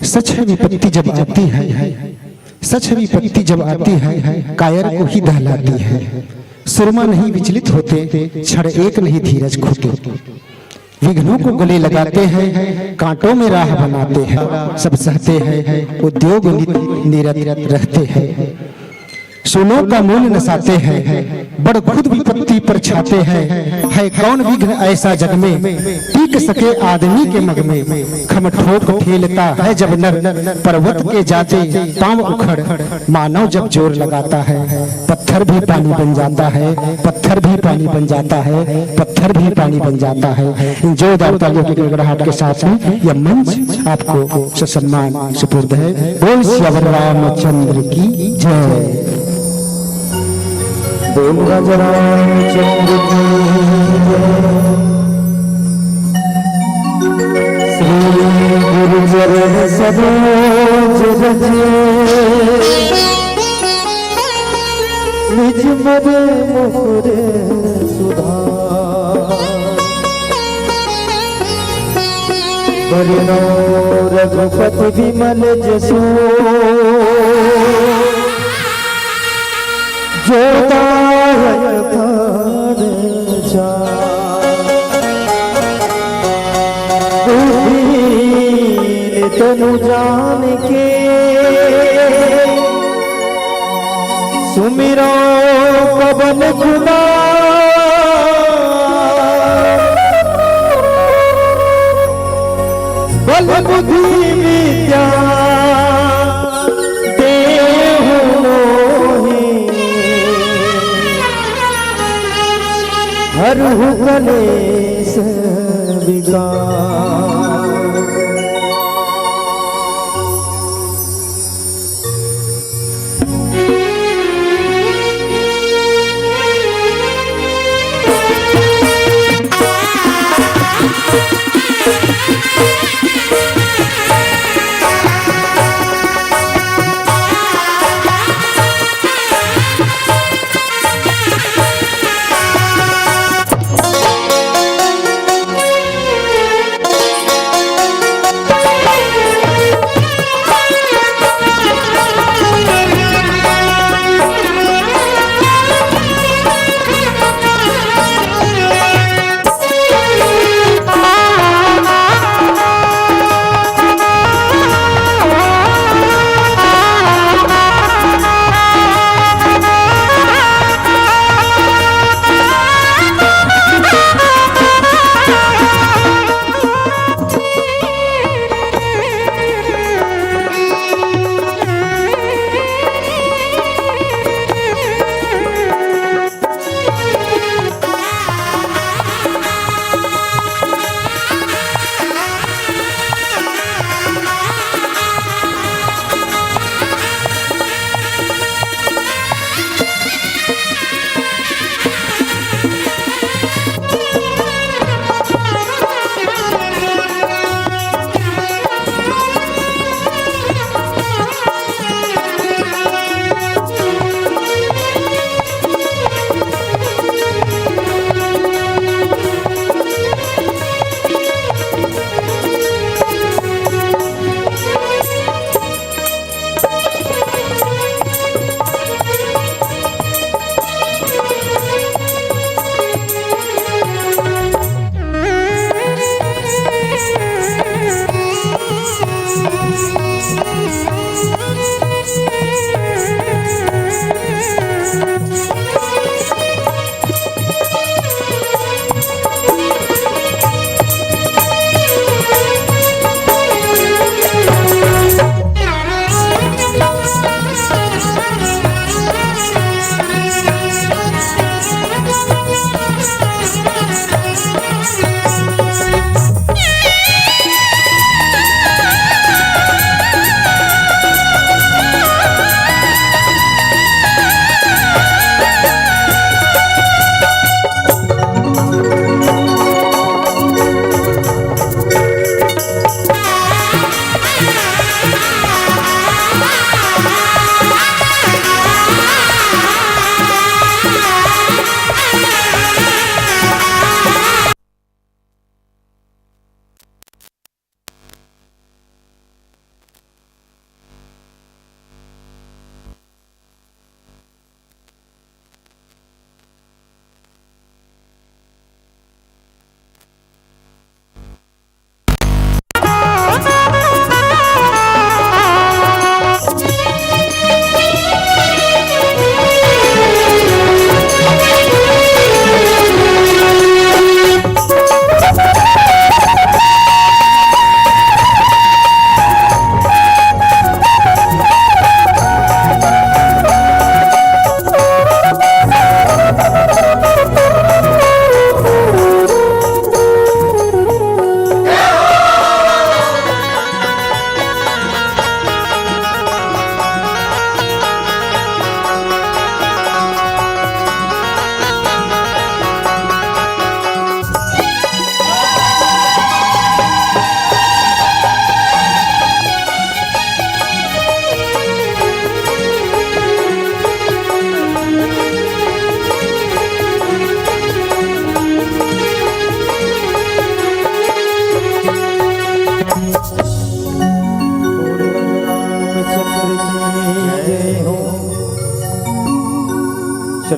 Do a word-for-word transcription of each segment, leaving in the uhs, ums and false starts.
सच है, विपत्ति जब आती है, सच है, विपत्ति जब आती है, कायर को ही दहलाती है। सुरमा नहीं विचलित होते, क्षण एक नहीं धीरज खोते। विघ्नों को गले लगाते हैं, कांटों में राह बनाते हैं, सब सहते हैं, उद्योग नित निरत रहते हैं। सोनों का मूल नसाते हैं, बड़ खुद विपत्ति पर छाते हैं। है कौन विघ्न ऐसा जग में, टिक सके आदमी के मग में। खम ठोक फेलता है जब नर, पर्वत के जाते पांव उखड़। मानव जब जोर लगाता है, पत्थर भी पानी बन जाता है, पत्थर भी पानी बन जाता है, पत्थर भी पानी बन जाता है। इन जोरदार तालियों की गड़गड़ाहट के साथ में यह मंच आपको ससम्मान सुपुर्द है। बोल सियावर रामचंद्र की जय। बोल राजा रामचंद्र की जय। श्री गुरु चरण सरोज रज, निज मन मुकुर सुधार। बरनउँ रघुपति विमल जसु, जो दायक फल चारि। दीन तनु जानिके, सुमिरउँ पवन कुमार। बल बुद्धि विद्या देहु मोहि, हरहु कलेस विकार।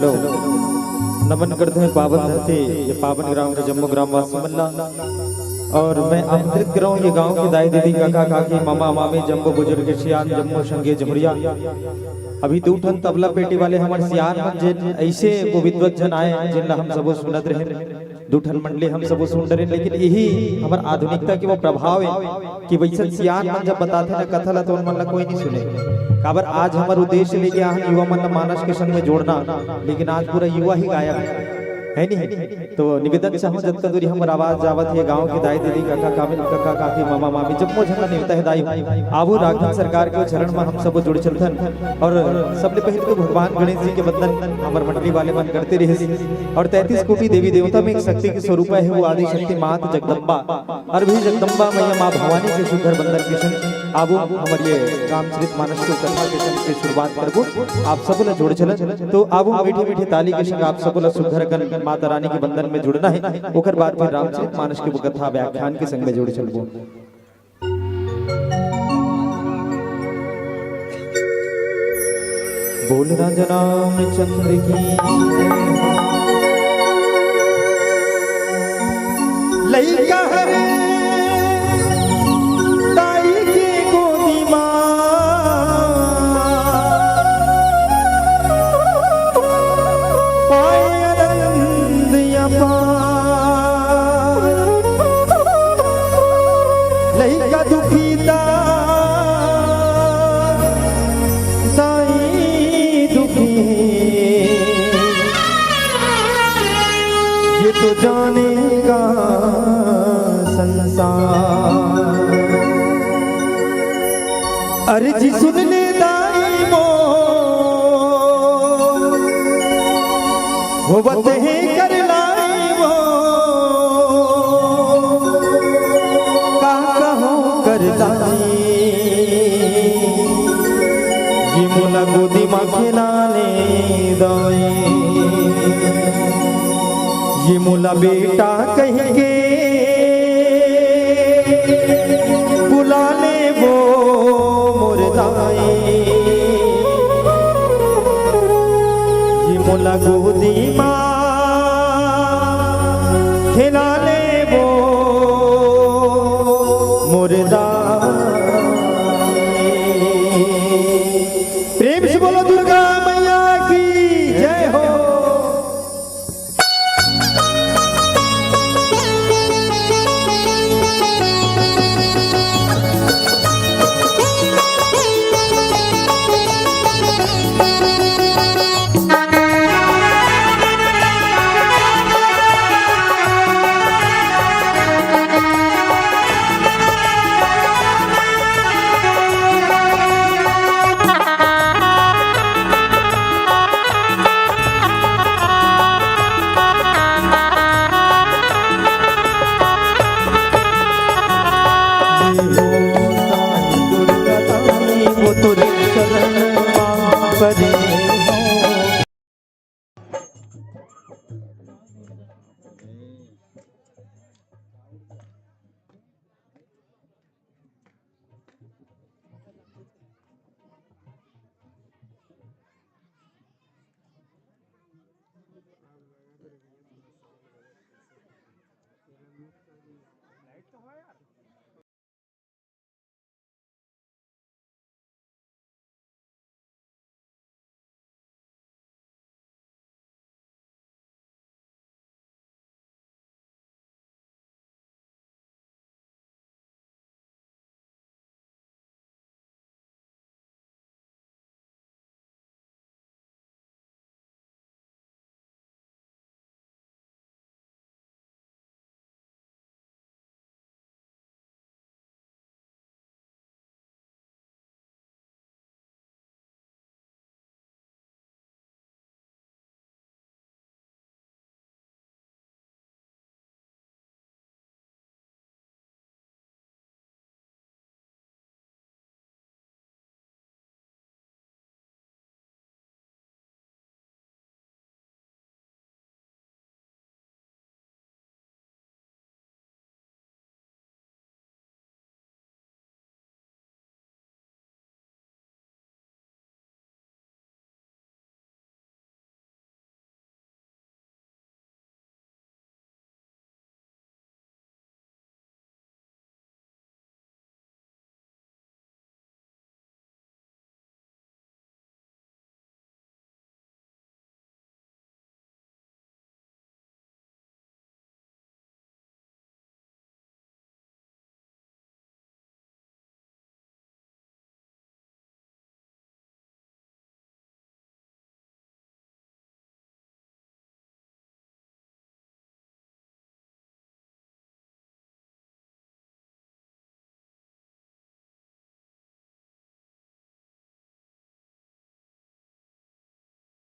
हेलो, नमन करते हैं पावन धरती, ये पावन ग्राम के जम्मो ग्रामवासी मन ला। और मैं आमंत्रित कराऊं ये गांव के दाई दीदी, काका काकी, मामा मामी, जम्मो बुजुर्ग सियान, जम्मो संगे जमुरिया। अभी दू ठन तबला पेटी वाले हमर सियान मन, जेन ऐसे वो विद्वत जन आए, जेन ला हम सबो सुनत रहे। दू ठन मंडली हम सबो सुन डरेन, लेकिन यही हमर आधुनिकता के वो प्रभाव है कि वैसन सियान मन जब बताथे ना कथा ला, तो उन मन ला कोई नहीं सुने। काबर आज हमर उद्देश्य लेके आहन युवा मन ला मानस के संग में जोड़ना, लेकिन आज पूरा युवा ही गायब है, है नहीं? तो निवेदन चाहूँ, जतका दूरी हमर आवाज जावत हे, गांव के दाई दीदी, काका कामिन, काका काकी, मामा मामी, जम्मो झन ला निवेदन हे दाई, आबू राखन सरकार के चरण में हम सब जुड़ चलथन। और सबले पहले तो भगवान गणेश जी के वंदन हमर मंडली वाले मन करते रहिस। और तैंतीस कोटि देवी देवता में एक शक्ति के स्वरूप है, वो आदि शक्ति मात जगदम्बा। और भी जगदम्बा मैया माँ भवानी के सुघर वंदन के संग आबू हमर ये रामचरित मानस के कथा के संग के शुरुआत करबो। आप सब ला जोड़ चलन, तो आबू मीठे मीठे ताली के संग आप सब ला सुघर गन माता रानी के वंदन में जुड़ना है। ओकर बाद फिर रामचरित मानस के कथा व्याख्यान के संग में जोड़ चलबो। बोल राजा रामचंद्र की। लइका हरे दाई के गोदी मा, पाए आनंद अपार। लइका दुखी ता दाई दुखी, ये तो जानेगा संसार। अर्जी सुन ले दाई मोर, होवत हे कर लाई वो, का कहूँ कर लाई। ये मोला गोदी मा खेलाने दाई, ये मोला बेटा कह के बुला ले वो मोर दाई। ये मोला गोदी मा खेला ले वो मोर दाई। प्रेम से बोलो दुर्गा मैया की जय हो।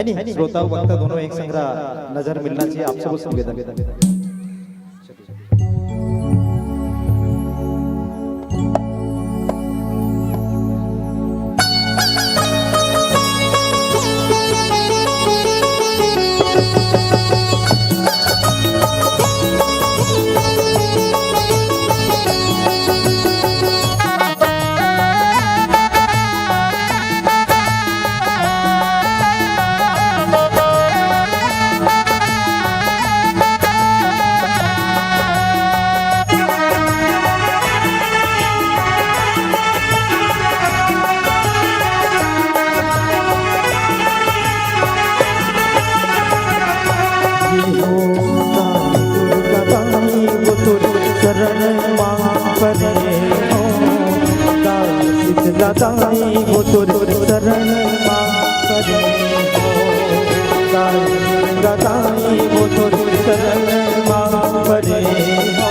नहीं, श्रोता अउ वक्ता दोनों एक संघरा नजर मिलना चाहिए, आप सबसे निवेदन। शरण मां परे हो, दाई शीतला दाई वो तोर शरण मां परे हो, दाई शीतला दाई वो तोर शरण मां परे हो,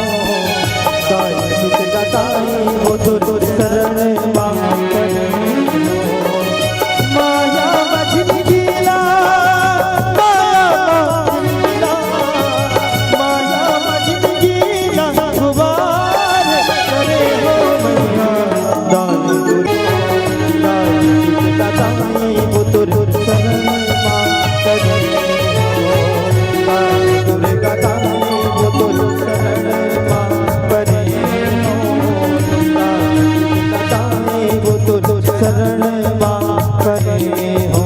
दाई शीतला दाई वो तोर शरण मां परे हो। माया मझिन गीला, माया मझिन गीला, माया मझिन गीला, गुबार करे हो मैया, दान दुर्गा, दान दुर्गा, दान वो तोर शरण मां करे हो, दान दुर्गा, दान वो तोर शरण मां करे हो, दान दुर्गा, दान वो तोर शरण मां परे हो।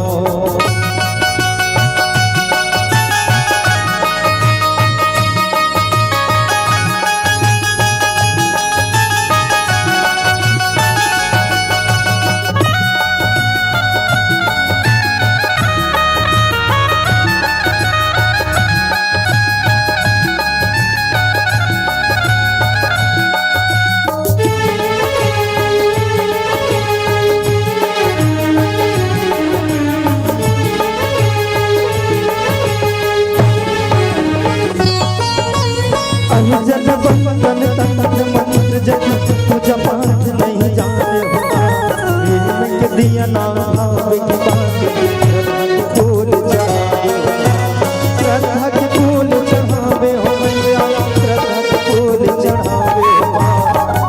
अहिजन बंधन तंत्र मंत्र जग पूजा पाठ नहीं जाने हो। प्रेम के दिया ना भाव की बात फूल चढ़ावे हो। श्रद्धा के फूल चढ़ावे हो मैया, श्रद्धा के फूल चढ़ावे हो माँ।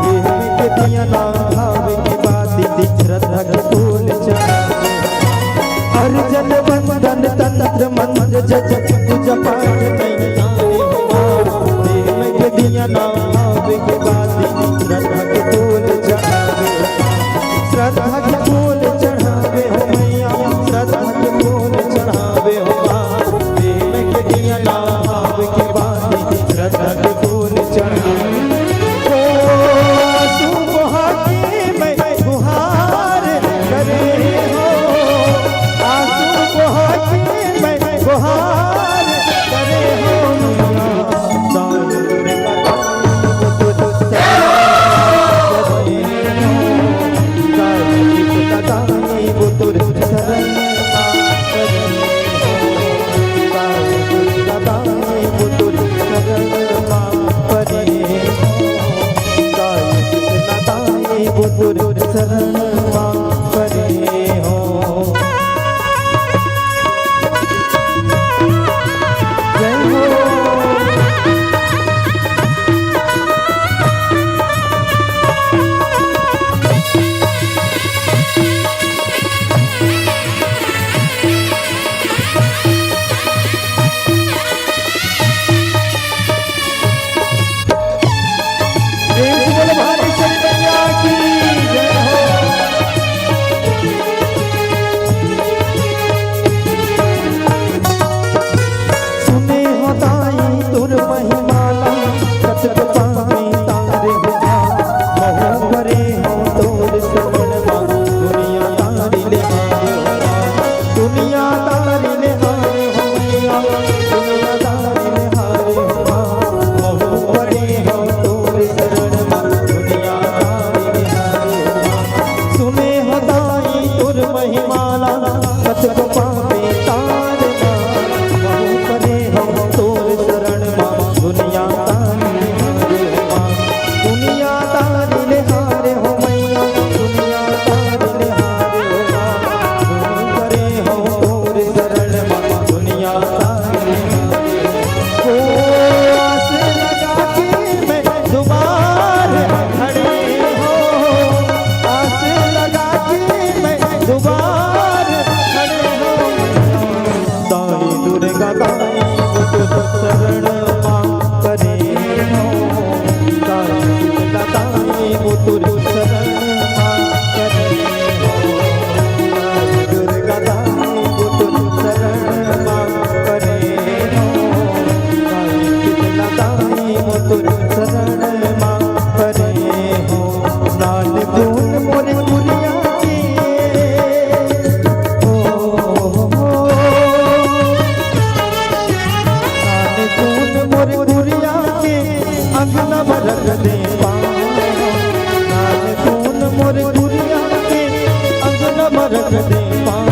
प्रेम के दिया ना भाव की बात श्रद्धा के फूल चढ़ावे हो। अर्जन बंधन तंत्र मंत्र जप पूजा पाठ नहीं जाने हो माँ। प्रेम के दिया ना भाव के बाती श्रद्धा के फूल चढ़ावे हो। श्रद्धा के फूल चढ़ावे हो मैया, श्रद्धा के फूल चढ़ावे हो माँ। प्रेम के दिया ना भाव के बाती श्रद्धा के फूल चढ़ावे हो। आंसू बहा के मैं गुहार करे हो, आंसू बहा के मैं गुहार करे हो। शरण मां परे हो। जय हो। प्रेम से बोलो भवानीश्वरी मैया की जय हो। रख दे पाँव।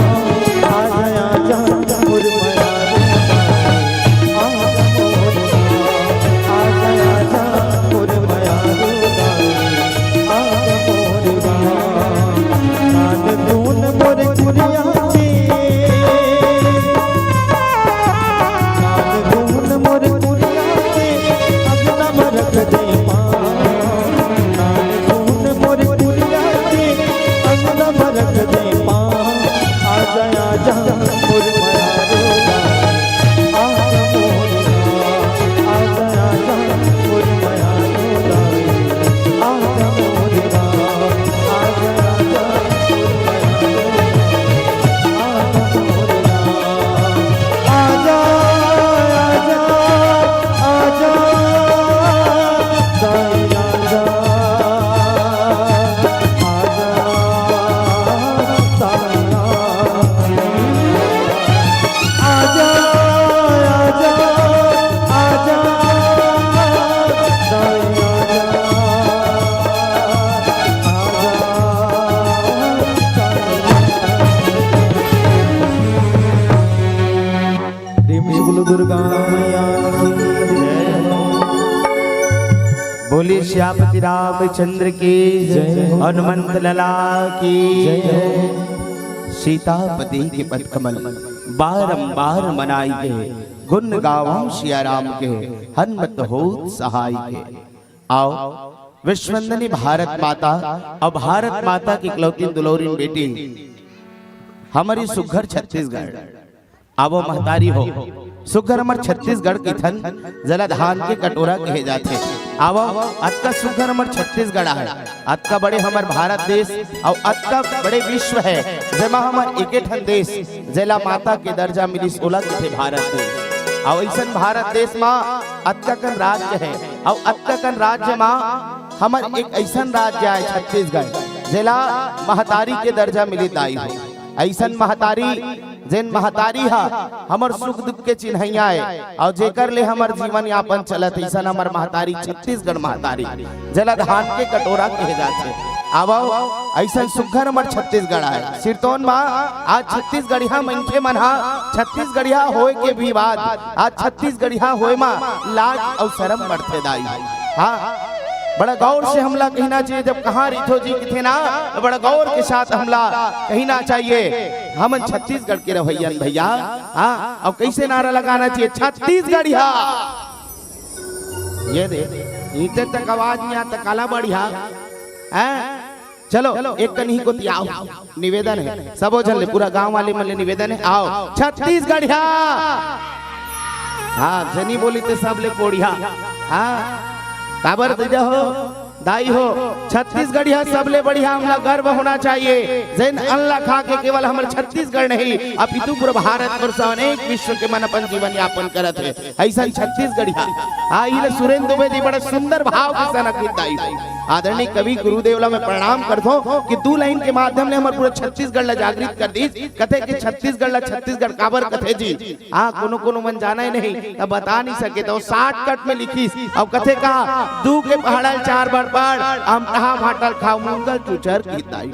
आजा, आजा, मोर मयारू दाई। आजा, मोर माँ। आजा, आजा, मोर मयारू दाई। आजा, मोर माँ। कान दून मोर चुरिया के। कान दून मोर चुरिया के। अंगना में रख दे पाँव। कान दून मोर चुरिया के। अंगना में रख दे पाँव। आजा, आजा, मोर मयारू दाई। आजा, मोर माँ। आजा, आजा, मोर मयारू दाई। आजा, मोर माँ। आजा, आजा, मोर मयारू दाई। आजा, मोर माँ। आजा, आजा, आजा, दाई आजा। आजा, आजा, आजा, आजा, आजा, दाई आजा, आजा, दाई आजा। प्रेम से बोलो दुर्गा मैया की जय। बोलिए सियापति रामचंद्र की जय हो। हनुमंत लला की जय हो। सीतापति के पद कमल बारंबार मनाई के, गुण गावम सिया राम के, हनुमत होत सहाय के। आओ, विश्वनंदिनी भारत माता और भारत माता की इकलौती दुलौरिन बेटी, हमारी सुघर छत्तीसगढ़। आवो महतारी हो, सुघर हमर छत्तीसगढ़ किथन, जेला धान के कटोरा कहे जाथे। आवो, अतका सुघर हमर छत्तीसगढ़ आहे, अतका बड़े हमर भारत देश अउ अतका बड़े विश्व हे, जेमा हमर एके ठन देश, जेला माता के दर्जा मिलिस, ओला कथे भारत देश। अउ अइसन भारत देश मा अतका कन राज्य हे, अउ अतका कन राज्य मा हमर एक अइसन राज्य आय छत्तीसगढ़, जेला महतारी के दर्जा मिले दाई हो। अइसन महतारी, जेन महतारी ह हमर सुख दुख के चिन्हैया आय, अउ जेकर ले हमर जीवन यापन चलत हे, अइसन हमर महतारी, छत्तीसगढ़ महतारी, जेला धान के कटोरा कहे जाथे। आवव, अइसन सुघर हमर छत्तीसगढ़ आय। सिरतोन मा आज छत्तीसगढ़िया मनखे मन ह, छत्तीसगढ़िया होय के भी बाद आज छत्तीसगढ़िया होय मा लाज अउ शरम बढ़थे दाई। हाँ, बड़ा गौर से हमला कहिना चाहिए, जब कहाँ रिथो जी किथे ना, तो बड़ा गौर के साथ हमला कहिना चाहिए। हमन छत्तीसगढ़ के रहइयन भैया, हाँ, अउ कइसे नारा लगाना चाहिए, छत्तीसगढ़िया। ये दे, इते तक आवाज नहीं आता, काला बढ़िया, हैं? चलो, एक कन इही कोती आओ, निवेदन हे, सबो झन ले, पूरा गांव वाले मन ले निवेदन हे, आओ, छत्तीसगढ़िया। हाँ, जनी बोली ते सब ले कोढ़िया। हाँ, काबर दीदा हो, दाई हो, छत्तीसगढ़िया सबले बढ़िया, हमला गर्व होना चाहिए। जेन अन्न ला खा के केवल हमर छत्तीसगढ़ नहीं, अपितु पूरा भारत वर्ष अनेक विश्व के मन अपन जीवन यापन करत हे। अइसन छत्तीसगढ़िया। हाँ, इले सुरेंद्र दुबे जी बड़ा सुंदर भाव के सनक गीत दाई। आदरणीय कवि गुरुदेव ला मैं प्रणाम करथों कि दू लाइन के माध्यम ले हमर पूरा छत्तीसगढ़ ला जागृत कर दीस। कथे कि छत्तीसगढ़ ला छत्तीसगढ़ काबर कथे जी? हाँ, कोनो कोनो मन जाने नहीं, त बता नहीं सके, तो shortcut में लिखिस। अब कथे का, दू के पहाड़ा ल चार बार पढ़, अमटहा भांटा ल खा, मुनगा ल चुचर गीत दाई।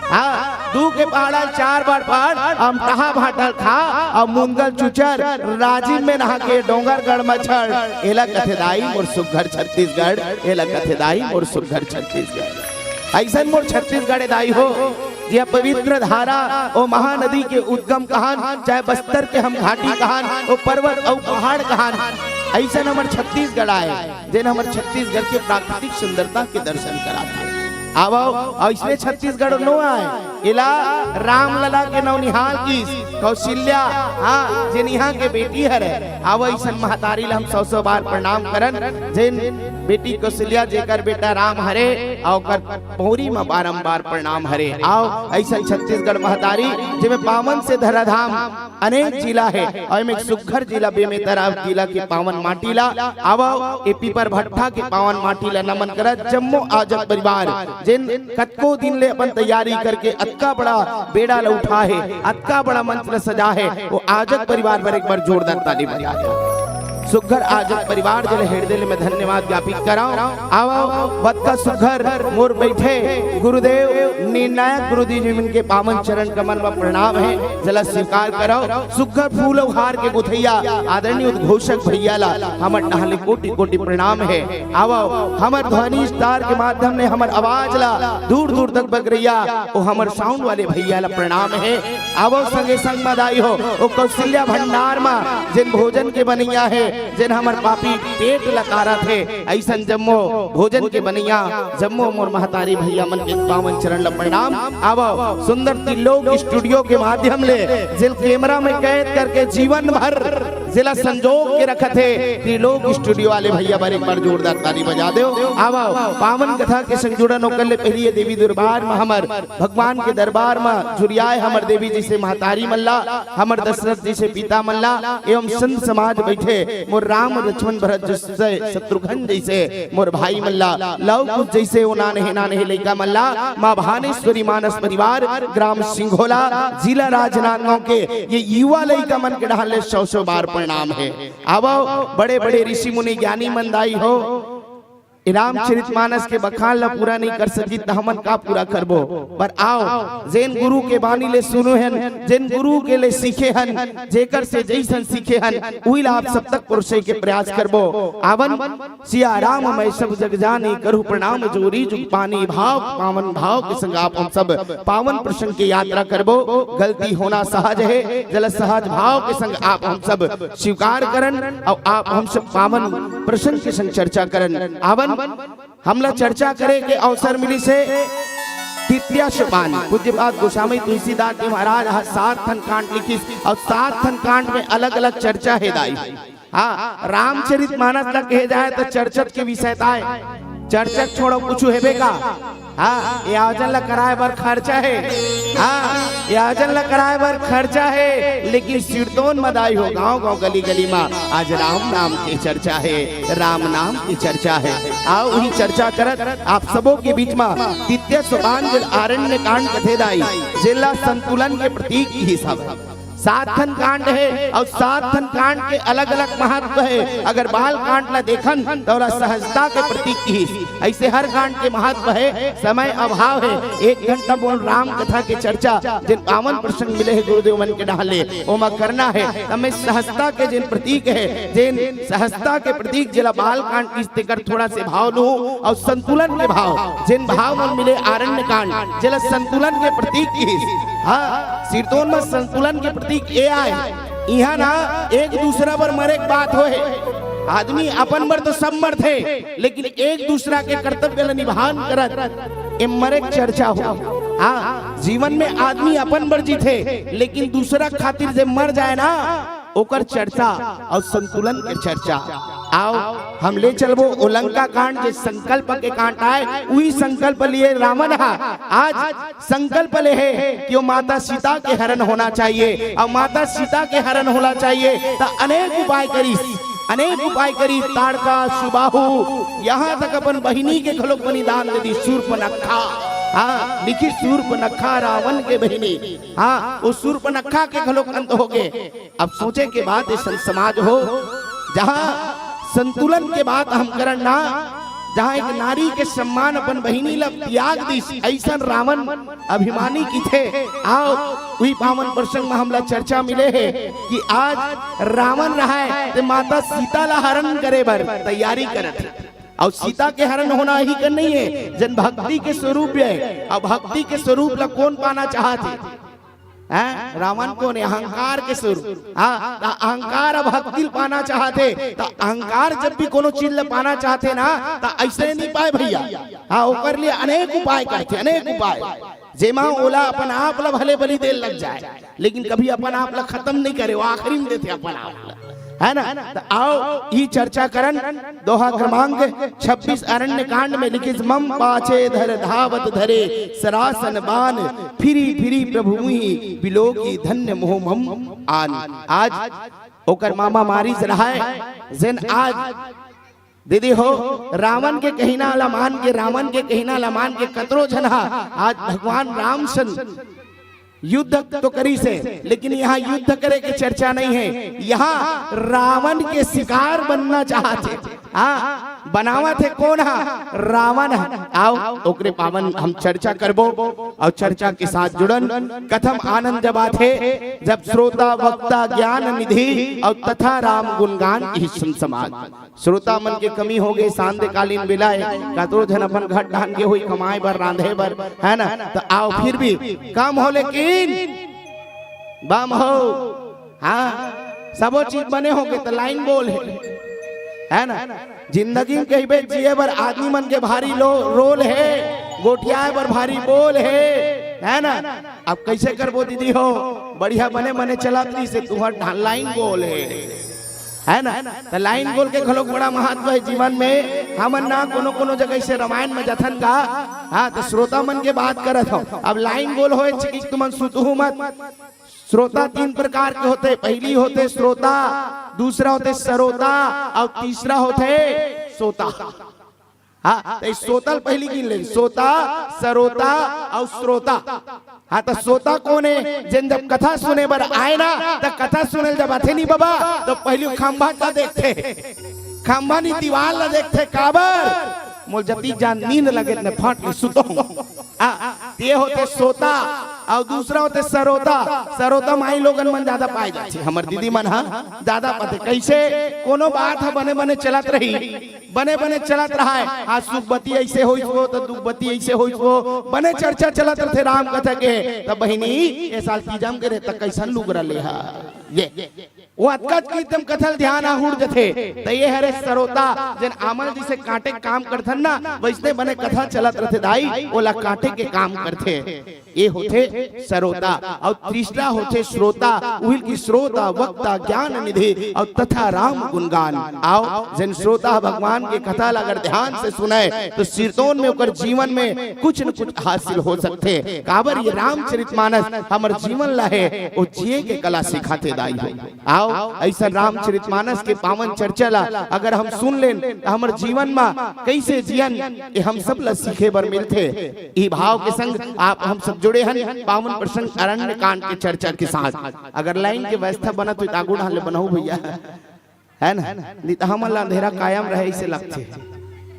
हाँ, दू के पहाड़ा ल चार बार पढ़, अमटहा भांटा ल खा, अउ मुनगा ल चुचर, राजिम में नहा के डोंगरगढ़ मच्छर, एला कथे दाई मोर सुघर छत्तीसगढ़, एला कथे दाई मोर सुघर छत्तीसगढ़। अइसन मोर छत्तीसगढ़ हे दाई हो, ये पवित्र धारा, ओ महानदी के उद्गम कहान, चाहे बस्तर के हम घाटी कहान, ओ पर्वत अउ पहाड़ कहान, अइसन हमर छत्तीसगढ़ आय, जेन हमर छत्तीसगढ़ के प्राकृतिक सुंदरता के दर्शन कराथे। आवव, अउ इसने छत्तीसगढ़ नो आय, एला रामलला के नौनिहाल किस कौशल्या, हाँ, जेन इहाँ के बेटी हरे। आवव, अइसन महतारी ला हम सौ सौ बार प्रणाम करन, जेन बेटी कौशल्या, जेकर बेटा राम हरे, अउ ओकर पौरी म बारंबार प्रणाम हरे। आवव, अइसन छत्तीसगढ़ महतारी, जेमे पावन से धराधाम अनेक जिला हे, अउ एमे एक सुघर जिला बेमेतरा जिला के पावन माटी ला, आवव, ए पीपर भट्ठा के पावन माटी ला नमन करत जम्मो आजक परिवार, जेन कतको दिन ले अपन तैयारी करके अतका बड़ा बेड़ा ला उठा हे, अतका बड़ा मंच ला सजा हे, वो आजक परिवार बर एक बार जोरदार ताली बजा दे। सुघर आजग परिवार जेला हृदय ले मैं धन्यवाद ज्ञापित करंव। आवव, बतका सुघर मोर बइठे गुरुदेव निर्णायक गुरुदेव जी मन के पावन चरण कमल म प्रणाम हे, जेला स्वीकार करव। सुघर फूल अउ हार के गुथैया आदरणीय उद्घोषक भैया ला हमर डहार ले कोटि कोटि प्रणाम हे। आवव, हमर ध्वनि स्टार के माध्यम ले हमर आवाज ला दूर दूर तक बगरइया ओ हमर साउंड वाले भैया ला प्रणाम हे। आवव संगे संग म दाई हो, ओ कौशल्या भंडार म जेन भोजन के बनइया हे, जेन हमर पापी पेट ल तारत हे, अइसन जम्मो भोजन के बनइया, जम्मो मोर महतारी भैया मन के पावन चरण ल प्रणाम। आवव सुंदर त्रिलोक स्टूडियो के माध्यम ले जेल कैमरा में कैद करके जीवन भर जेला संजोग के रखत हे, त्रिलोक स्टूडियो वाले भैया बर एक बार जोरदार ताली बजा देव। आवव पावन कथा के संग जुड़न, ओकर ले पहिली ये देवी दरबार म हमर भगवान के दरबार म जुरियाए हमर देवी जइसे महतारी मन ला, हमर दशरथ जइसे पिता मन ला, एवं संत समाज बइठे मोर राम लक्ष्मण भरत जइसे शत्रुघ्न जइसे मोर भाई मन ला, लव कुश जइसे ओ नान्हे नान्हे लइका मन ला, माँ भानेश्वरी मानस परिवार, ग्राम सिंघोला, जिला राजनांदगांव के ये युवा लइका मन के डहार ले सौ सौ बार प्रणाम हे। आवव बड़े बड़े ऋषि मुनि ज्ञानी मन दाई हो, ए रामचरित मानस के बखान ला पूरा नइ कर सकिस त हमन का पूरा करबो? पर आवव, जेन गुरु के बानी ले सुने हन, जेन गुरु के ले सीखे हन, जेकर से जइसन सीखे हन, उही ला आप सब तक परोसे के प्रयास करबो। आवव, सिया राम मैं सब जग जानी, करूँ प्रणाम जोरी जुग पानी। भाव पावन भाव के संग आप हम सब पावन प्रसंग के यात्रा करबो। गलती होना सहज हे, जेला सहज भाव के संग आप हम सब स्वीकार करन अउ आप हम सब पावन प्रसंग के संग चर्चा करन। आवव, हमला चर्चा करे के अवसर मिलिस हे। तृतीया सोपान पूज्यपाद गोस्वामी तुलसीदास जी महाराज ह सात ठन कांड लिखिस अउ सात ठन कांड में अलग-अलग चर्चा हे दाई। हाँ, रामचरित मानस ला कहे जाए त चर्चक के विषय ताय। चर्चक छोड़ो, कुछु हेबे का? हाँ, ये आयोजन ला कराए बर खर्चा हे। हाँ, ये आयोजन ला कराए बर खर्चा हे, लेकिन सिरतोन म दाई हो, गांव-गांव, गली-गली म आज राम नाम के चर्चा हे, राम नाम के चर्चा हे। आवव, उही चर्चा करत आप सबो के बीच म तृतीया सोपान जेला आरण्य कांड कथे दाई, जेला संतुलन के प्रतीक किहिस हवय। सात ठन कांड हे अउ सात ठन कांड के अलग-अलग महत्व हे। अगर बाल कांड ला देखन त ओला सहजता के प्रतीक किहिस। अइसे हर कांड के महत्व हे। समय अभाव हे, एक घंटा मोर राम कथा के चर्चा जेन पावन प्रसंग मिले हे गुरुदेव मन के डहार ले, ओमा करना हे। त मैं सहजता के जेन प्रतीक हे, जेन सहजता के प्रतीक जेला बाल कांड किहिस तेकर थोड़ा से भाव लूं अउ संतुलन के भाव, जेन भाव मन मिले आरण्य कांड जेला संतुलन के प्रतीक किहिस। हाँ, सिरतोन म संतुलन के प्रतीक ए आय। इहाँ ना एक दूसरा बर मरे के बात होहे। आदमी अपन बर तो सब मरथे, लेकिन एक दूसरा के कर्तव्य ल निभान करत ए मरे के चर्चा हो। हाँ, जीवन में आदमी अपन बर जीथे, लेकिन दूसरा खातिर जे मर जाए ना, ओकर चर्चा अउ संतुलन के चर्चा। आवव, हम ले चलबो ओ लंका कांड, जे संकल्प के कांड आय, उही संकल्प लिए रावण ह आज संकल्प ले हे कि ओ माता सीता के हरण होना चाहिए, अउ माता सीता के हरण होना चाहिए, त अनेक उपाय करिस, अनेक उपाय करिस, ताड़का, सुबाहु, यहाँ तक अपन बहिनी के घलोक बलिदान दे दिस, सूर्पनखा। हाँ, लिखिस सूर्पनखा रावण के बहिनी। हाँ, ओ सूर्पनखा के घलोक अंत होगे। अब सोचे के बात, ए संत समाज हो, जहाँ संतुलन के बात हम करन ना, जहाँ एक नारी के सम्मान अपन बहिनी ला त्याग दिस, अइसन रावण अभिमानी किथे। आवव, उही पावन प्रसंग म हमला चर्चा मिले हे कि आज रावण रहय ते माता सीता ला हरण करे बर तैयारी करत हे। अउ सीता के हरण होना ही कर नइ हे, जेन भक्ति के स्वरूप हे। अउ भक्ति के स्वरूप ला कोन पाना चाहत हे? हैं? रावण कोन हे? अहंकार के स्वरूप। हाँ, त अहंकार अब भक्ति ल पाना चाहत हे, त अहंकार जब भी कोनो चीज ल पाना चाहत हे ना, त अइसे नइ पाय भइया। हाँ, ओकर लिए अनेक उपाय करथे, अनेक उपाय, जेमा ओला अपन आप ल भले बलि दे लग जाए, लेकिन कभी अपन आप ल खतम नइ करे, ओ आखिरी म देथे अपन आप ल। है ना? त आवव, ई चर्चा करन। दोहा क्रमांक छब्बीस, अरण्य कांड में लिखिस, मम पाछे धर धावत धरे सरासन बान, फिरी फिरी प्रभु मुहि बिलोकी धन्य मोह मम आन। आज ओकर मामा मारिस रहय, जेन आज दीदी हो, रावण के कहिना ला मान के, रावण के कहिना ला मान के कतरो झन हा आज भगवान राम सन युद्ध तो करिस हे, लेकिन यहाँ युद्ध करे के चर्चा नहीं है। यहाँ रावण के शिकार बनना चाहत हे। हाँ, बनावत हे कोन हा? रावण हा। आओ, ओकरे पावन हम चर्चा करबो अउ चर्चा के साथ जुड़न। कथम आनंद जब आथे, जब श्रोता, वक्ता, ज्ञान निधि अउ तथा राम गुणगान की सुन समाज। श्रोता मन के कमी होगे, सांध्यकालीन बेला हे, कतरो झन अपन घर ढान के होही कमाए बर, रांधे बर, है ना? त आओ, फिर भी कम हो, लेकिन बम हो। हाँ, सबो चीज बने होगे त लाइन गोल हे, है ना? जिंदगी में कहिबे जिए बर आदमी मन के भारी लो, रोल हे, गोठियाए बर भारी बोल हे, है ना? अब कैसे करबो दीदी हो, बढ़िया बने बने चलत रहिसे, तुहर ढान लाइन गोल हे, है ना? त लाइन गोल के घलोक बड़ा महत्व हे जीवन में। हमन ना कोनो कोनो जगह से रामायण में जथन का, हाँ, त श्रोता मन के बात करत हो। अब लाइन गोल होए चिकी तुमन सुतहू मत। श्रोता तीन प्रकार के होथे। पहली होथे श्रोता, दूसरा होथे सरोता अउ तीसरा होथे सोता। हाँ, त सोता ल पहली गिन ले, सोता, सरोता अउ श्रोता। हाँ, त सोता कोन हे? जेन जब कथा सुने बर आए ना, त कथा सुने ल जब आथे नी बाबा, त पहली खंभा ला देखथे, खंभा नी दीवार ला देखथे। काबर? मोल जति जान नींद लगे त मैं फट ले सुतहूं। आ, ये होथे सोता, अउ दूसरा होथे सरोता। सरोता माई लोगन मन ज्यादा पाए जाथे, हमर दीदी मन हा ज्यादा पाथे। कैसे? कोनो बात हा बने बने चलत रही, बने बने चलत रहाय, आज सुख बती ऐसे होइस वो, त दुख बती ऐसे होइस वो, बने चर्चा चलत रथे राम कथा के। त बहिनी, ए साल तीजा म गे रहे त कैसन लुगरा ले हा? ये वो अतका चीज एकदम कथा ल ध्यान आहुड़ जथे। त ये हरे सरोता, जेन आमल जैसे काटे के काम करथन ना, वैसने बने कथा चलत रथे दाई, ओला काटे के काम करथे। ये होथे सरोता। अउ तीसरा होथे श्रोता, उहिल की श्रोता, वक्ता, ज्ञान निधि अउ तथा राम गुणगान। आओ, जेन श्रोता भगवान के कथा ला अगर ध्यान से सुनय, त सिरतोन में ओकर जीवन में कुछ न कुछ हासिल हो सकथे। काबर ये रामचरित मानस हमर जीवन ला हे, ओ जिए के कला सिखाथे दाई हो। आओ, ऐसा रामचरित मानस के पावन चर्चा ला अगर हम सुन लेन, त हमर जीवन मा कैसे जियन, ये हम सब ला सीखे बर मिलथे। ई भाव के संग आप हम सब जुड़े हन पावन प्रसंग अरण्य कांड के चर्चा के साथ। अगर लाइन के व्यवस्था बनत होई, त आगू ढाल ले बनाऊ भैया, है ना? नहीं त हमन ला अंधेरा कायम रहे, ऐसे लगथे,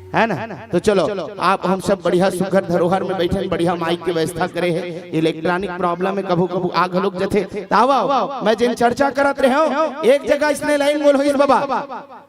है ना? तो चलो, आप हम सब बढ़िया सुघर धरोहर में बैठे, बढ़िया माइक के व्यवस्था करे हे। इलेक्ट्रॉनिक प्रॉब्लम हे, कभू कभू आ घलोक जथे। त आवा, मैं जेन चर्चा करत रहे हूँ, एक जगह इसने लाइन गोल होइस बाबा,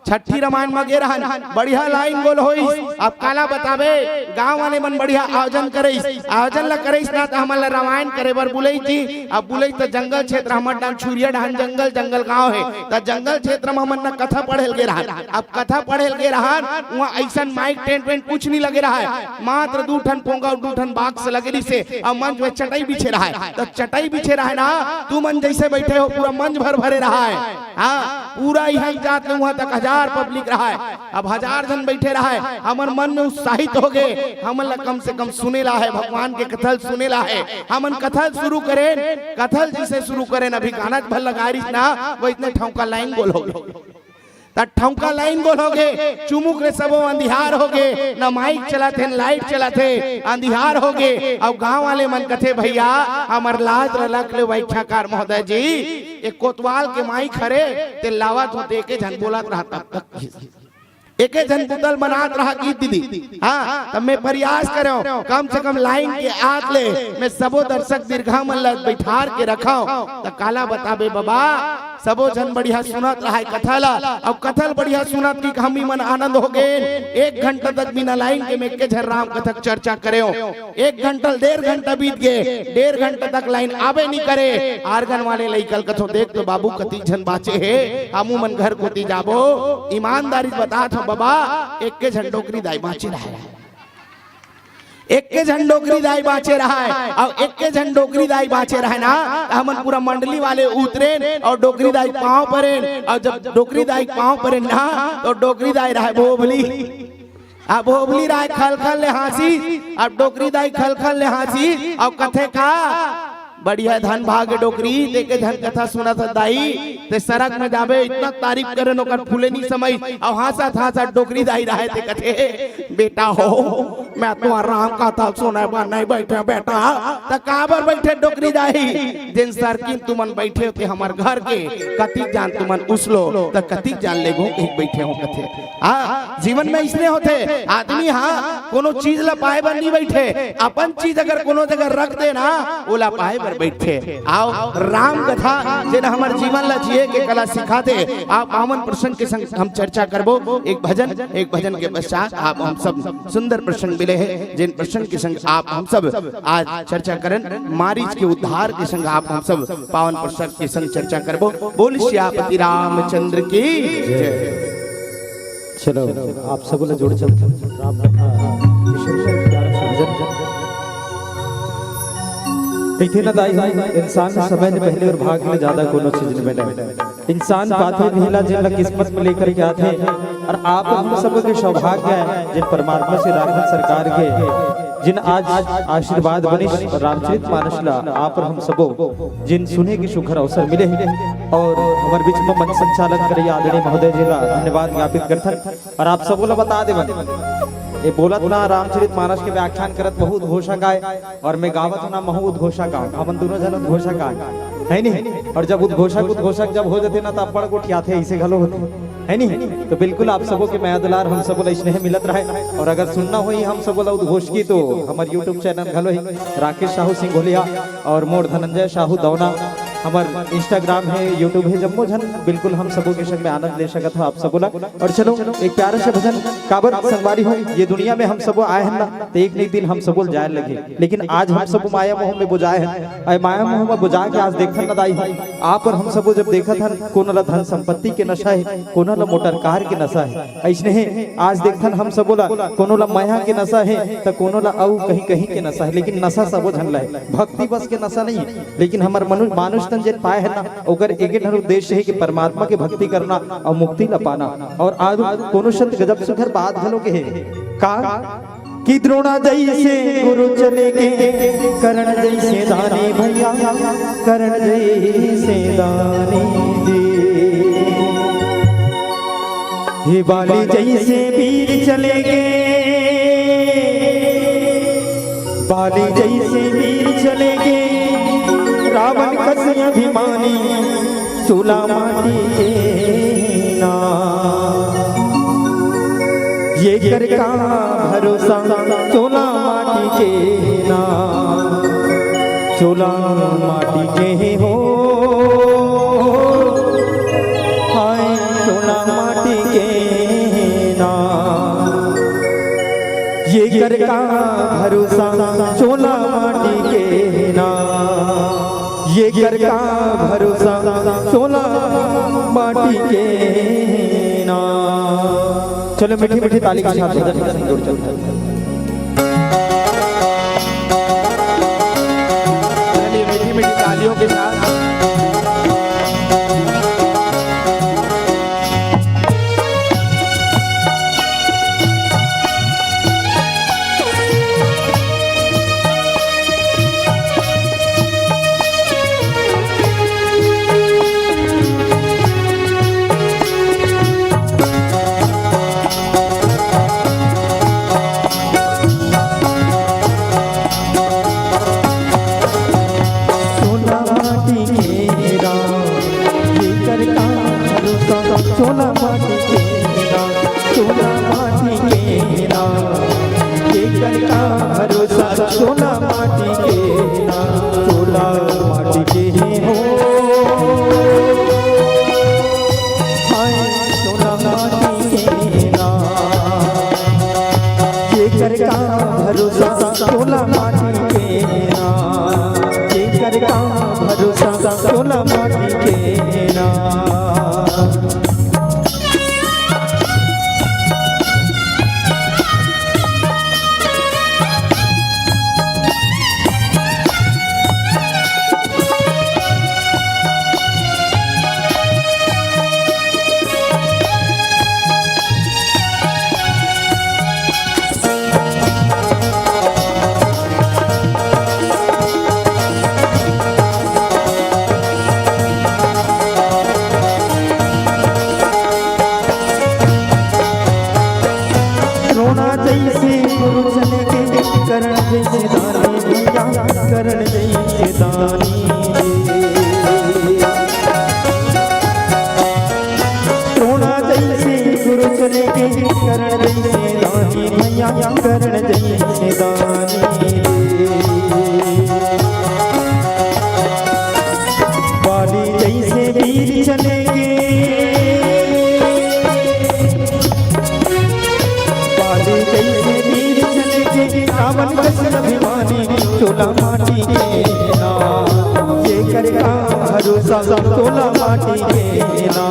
छट्ठी रामायण म गे रहन, बढ़िया लाइन गोल होइस। अब काला बताबे, गांव वाले मन बढ़िया आयोजन करेस, आयोजन ला करेस ना, त हमन ला रामायण करे बर बुलई जी। अब बुलई त जंगल क्षेत्र, हमर डाहन छुरिया डाहन जंगल, जंगल गांव हे, त जंगल क्षेत्र म हमन ना कथा पढ़े ल गे रहन। अब कथा पढ़े ल गे रहन, उहाँ ऐसन माइक टेंट वेंट कुछ नहीं लगे रहय, मात्र दू ठन पोंगा अउ दू ठन बॉक्स लगे रहिसे, अउ मंच में चटाई बिछे रहय। त चटाई बिछे रहय ना, तुमन जैसे बैठे हो, पूरा मंच भर भरे रहय। हाँ, पूरा इहाँ जात ले उहाँ तक हजार पब्लिक रहय। अब हजार झन बैठे रहय, हमर मन में उत्साहित हो गे, हमन ला कम से कम सुने ला हे, भगवान के कथा ल सुने ला हे। हमन कथा ल शुरू करेन, कथा ल जैसे शुरू करेन, अभी गाना भर लगा रहिस ना, वो इतने ठौका लाइन गोल हो गे। त ठौका लाइन गोल हो गे, चुमुक ले सबो अंधियार हो गे, न माइक चलत हे, न लाइट चलत हे, अंधियार हो गे। अउ गांव वाले मन कथे, "भैया, हमर लाज ल रख ले, व्याख्याकार महोदय जी, ए कोतवाल के माइक हरे, ते लावत हो, ते एके झन बोलत रहा तब तक।" एके झन बुता ल बनात रहा गीत दीदी। हाँ, तब मैं प्रयास करेंव, कम से कम लाइन के आत ले मैं सबो दर्शक दीर्घा मन ल बैठार के रखंव। त काला बताबे बाबा, सबो झन बढ़िया सुनत रहाय कथा ल, अउ कथा ल बढ़िया सुनत कि हमी मन आनंद हो गेन। एक घंटा तक बिना लाइन के मैं एके झन राम कथा के चर्चा करेंव। एक घंटा, डेढ़ घंटा बीत गे, डेढ़ घंटा तक लाइन आबे नहीं करे। आर्गन वाले लइका ल कथों, "देख तो बाबू, कतिक झन बाँचे हे, हमू मन घर कोती जाबो।" ईमानदारी से बतात हों बाबा, एके झन डोकरी दाई बाँचे रहय, एके झन डोकरी दाई बाँचे रहय, अउ एके झन डोकरी दाई बाँचे रहय ना, त हमन पूरा मंडली वाले उतरेन अउ डोकरी दाई के पाँव परेन, अउ जब डोकरी दाई के पाँव परेन ना, त डोकरी दाई रहय भोभली। अब भोभली रहय खलखल ले हाँसिस, अब डोकरी दाई खलखल ले हाँसिस, अउ कथे का, बढ़िया धन भाग डोकरी, तेके झन कथा सुनत हस दाई, ते सरग में जाबे, इतना तारीफ करे न ओकर फूले नहीं समय, अउ हाँसत हाँसत डोकरी दाई रहे ते कथे, "बेटा हो, मैं तो आराम कथा सुने बर नहीं बैठे बेटा।" "त काबर बैठे डोकरी दाई?" "जेन सरकिन तुमन बैठे हो ते हमर घर के, कतिक जान तुमन उसलो, त कतिक जान लेगो, एक बैठे हो," कथे। हाँ, जीवन में इसने होथे, आदमी, हाँ, कोनो चीज ला पाए बर नहीं बैठे, अपन चीज अगर कोनो जगह रख दे ना, ओला पाए बर बैठे। आओ, राम कथा, जेन हमर जीवन ला जिए के कला सिखाथे, आप पावन प्रसंग के संग हम चर्चा करबो। एक भजन, एक भजन के पश्चात आप हम सब सुंदर प्रसंग मिले हैं, जेन प्रसंग के संग आप हम सब आज चर्चा करन, मारीच के उद्धार के संग आप हम सब पावन प्रसंग के संग चर्चा करबो। बोल सियापति रामचंद्र की जय। चलो, आप सब ला जोड़ चलते हैं। राम कथा विशेष प्यारा सा भजन। कहिथे ना दाई, इंसान समय ले पहले अउ भाग ले ज्यादा कोनो चीज नहीं बने। इंसान पाथे भी ला, जेन ला किस्मत में लेकर के आथे। अउ आप हम सब के सौभाग्य है, जेन परमात्मा श्री राघव सरकार के, जेन आज आशीर्वाद बनिस रामचरित मानस ला, आप अउ हम सबो जेन सुने के सुघर अवसर मिले हे। अउ हमर बीच में मंच संचालन करइया आदरणीय महोदय जी ला धन्यवाद ज्ञापित करथन। अउ आप सबो ला बता देवन, ये बोलत ना रामचरित मानस के व्याख्यान करत महूँ उद्घोषक आय अउ मैं गावत ना महूँ उद्घोषक आय, हमन दोनों झन उद्घोषक आय, है नहीं? अउ जब उद्घोषक उद्घोषक जब हो जाथे ना, तब बड़ गोठियाथे, ऐसे घलो होथे, है नहीं? तो बिल्कुल आप सबो के मया दुलार हम सबो ला स्नेह मिलत रहे। अउ अगर सुनना होही हम सबो ला उद्घोषकी, तो हमर YouTube channel घलो हे, राकेश साहू सिंघोलिया अउ मोर धनंजय साहू दौना। हमर Instagram हे, YouTube हे, जम्मो झन बिल्कुल हम सबो के संग में आनंद ले सकत हो आप सबो ला। अउ चलो, एक प्यारा सा भजन। काबर संगवारी हो, ये दुनिया में हम सबो आए हन ना, तो एक न एक दिन हम सबो जाए लगे, लेकिन आज हम सबो माया मोह में बोजाए हन। अउ माया मोह में बोजा के आज देखथन ना दाई, आप अउ हम सबो जब देखत हन, कोनो ला धन संपत्ति के नशा हे, कोनो ला मोटर कार के नशा हे। अइसने हे, आज देखथन हम सबो ला, कोनो ला मया के नशा हे, त कोनो ला अउ कहीं कहीं के नशा हे, लेकिन नशा सबो झन ला हे। भक्ति बस के नशा नहीं हे, लेकिन हमर मनु-, मानुष तन जेन पाए हे ना, ओकर एके ठन उद्देश्य हे कि परमात्मा के भक्ति करना अउ मुक्ति ला पाना। अउ आज कोनो संत गजब सुघर बात घलो कहे हे। का? कि द्रोणा जैसे गुरु चले गे, कर्ण जैसे दानी भैया, कर्ण जैसे दानी जी। हे बाली जैसे वीर चले गे, बाली जैसे वीर चले गे, रावण कस अभिमानी, चूल्हा माटी के ना। ये कर का भरोसा, चूल्हा माटी के ना, चूल्हा माटी के हो, हाय चूल्हा माटी के ना। ये कर का भरोसा, चूल्हा माटी के ना। ये कर का भरोसा, चूल्हा माटी के ना। चलो, मीठी मीठी ताली के साथ भजन के संग जोड़ चलते हैं। चलिए, मीठी मीठी तालियों के साथ। सोना माटी के राम, ये कर का भरोसा, सोना माटी के राम, सोना माटी के राम, ये कर का भरोसा, सोना माटी के राम, सोना माटी के ही हो। हाय सोना माटी के ना, ये कर का भरोसा, सोना माटी के ना, ये कर का भरोसा, सोना माटी के ना। दानी रे। द्रोणा जैसे गुरु चले के, कर्ण जैसे दानी भैया, कर्ण जैसे दानी रे। बाली जैसे वीर चले के, बाली जैसे वीर चले के, रावण कस अभिमानी, चोला माटी के ना। जेकर का भरोसा, चोला माटी के ना।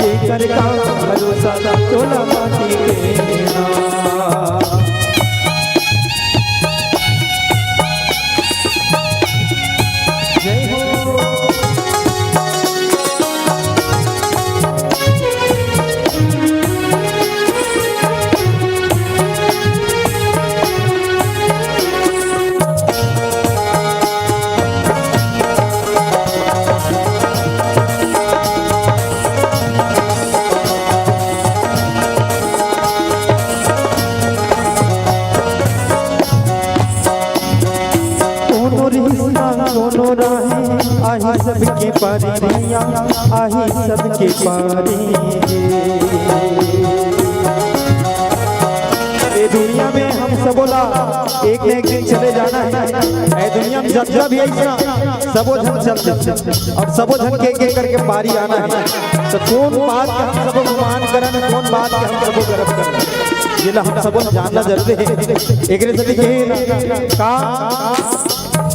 जेकर का भरोसा, चोला माटी के ना। जय हो। कोनो रिहिस ना कोनो राहे, आही सबके पारी भैया, आही सबके पारी। ये दुनिया में हम सबो ला एक न एक दिन चले जाना है। ये दुनिया में जब जब भी आई ना, सबो झन चल चल और सबो झन के एक एक करके पारी आना है। तो कौन बात के हम सबो गुमान करन, कौन बात के हम सबो गरब करन, ये ला हम सबो जानना जरूरी है। एकरे से लिखे ना का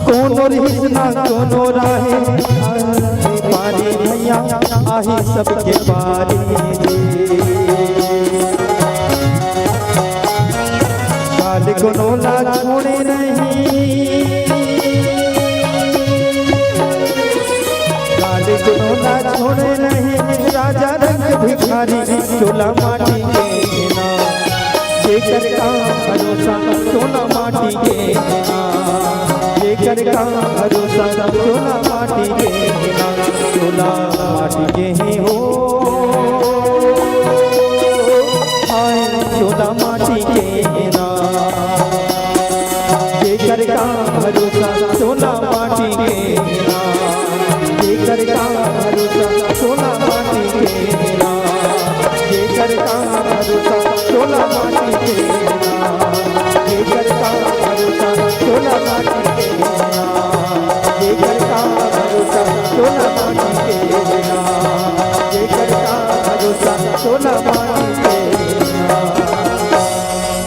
कोनो रिहिस ना कोनो राहे, पारी भैया, आही सबके पारी। काल कोनो ला छोड़े नहीं, काल कोनो ला छोड़े नहीं, राजा रंग भिखारी, चोला माटी के ना। जेकर का भरोसा, चोला माटी के ना। जेकर का भरोसा, चोला माटी के ना। चोला माटी के ही हो, हाय चोला माटी के ना। जेकर का भरोसा, चोला माटी के ना। जेकर का भरोसा, चोला माटी के ना। जेकर का भरोसा, चोला माटी के ना। जेकर का भरोसा, चोला माटी के ना। जेकर का भरोसा, चोला माटी के ना। जेकर का भरोसा, चोला माटी के ना।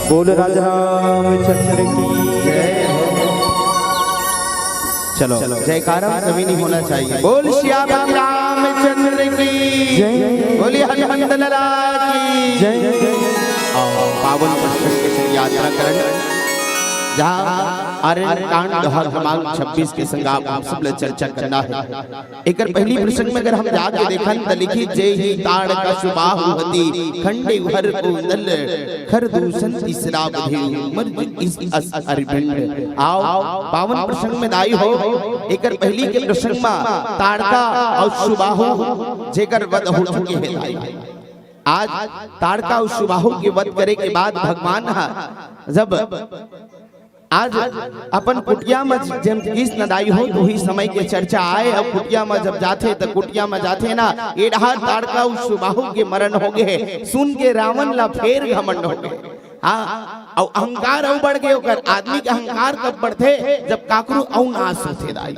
बोल राजा रामचंद्र की जय। चलो, जयकारा कभी नहीं होना चाहिए। बोल सियापति रामचंद्र की जय। बोलिए हनुमंत लाला की जय। आओ, पावन प्रसंग के संग यात्रा करन, जहाँ आरण्य कांड दोहा क्रमांक छब्बीस के संग आप हम सब ले चर्चा करना है। एकर पहली प्रसंग में अगर हम जाके देखन त लिखी, जे ही ताड़का सुबाहु हति, खंडे भर कोंदल, खर दूषण तीसरा बधेउ, मर्ज इस अस अरिभिंड। आओ, पावन प्रसंग में दाई हो, एकर पहली के प्रसंग में ताड़का और सुबाहु जेकर वध हो चुके हे दाई। आज ताड़का और सुबाहु के वध करे के बाद भगवान ह जब आज अपन कुटिया म जब गिस न दाई हो, तो उही समय के चर्चा आए। अब कुटिया म जब जाथे, त कुटिया म जाथे ना, ए डहार ताड़का अउ सुबाहु के मरण हो गे हे। सुन के रावण ला फेर घमंड हो गे। हाँ, अउ अहंकार अउ बढ़ गे ओकर। आदमी के अहंकार कब बढ़थे? जब काकरो अउ नाश होथे दाई।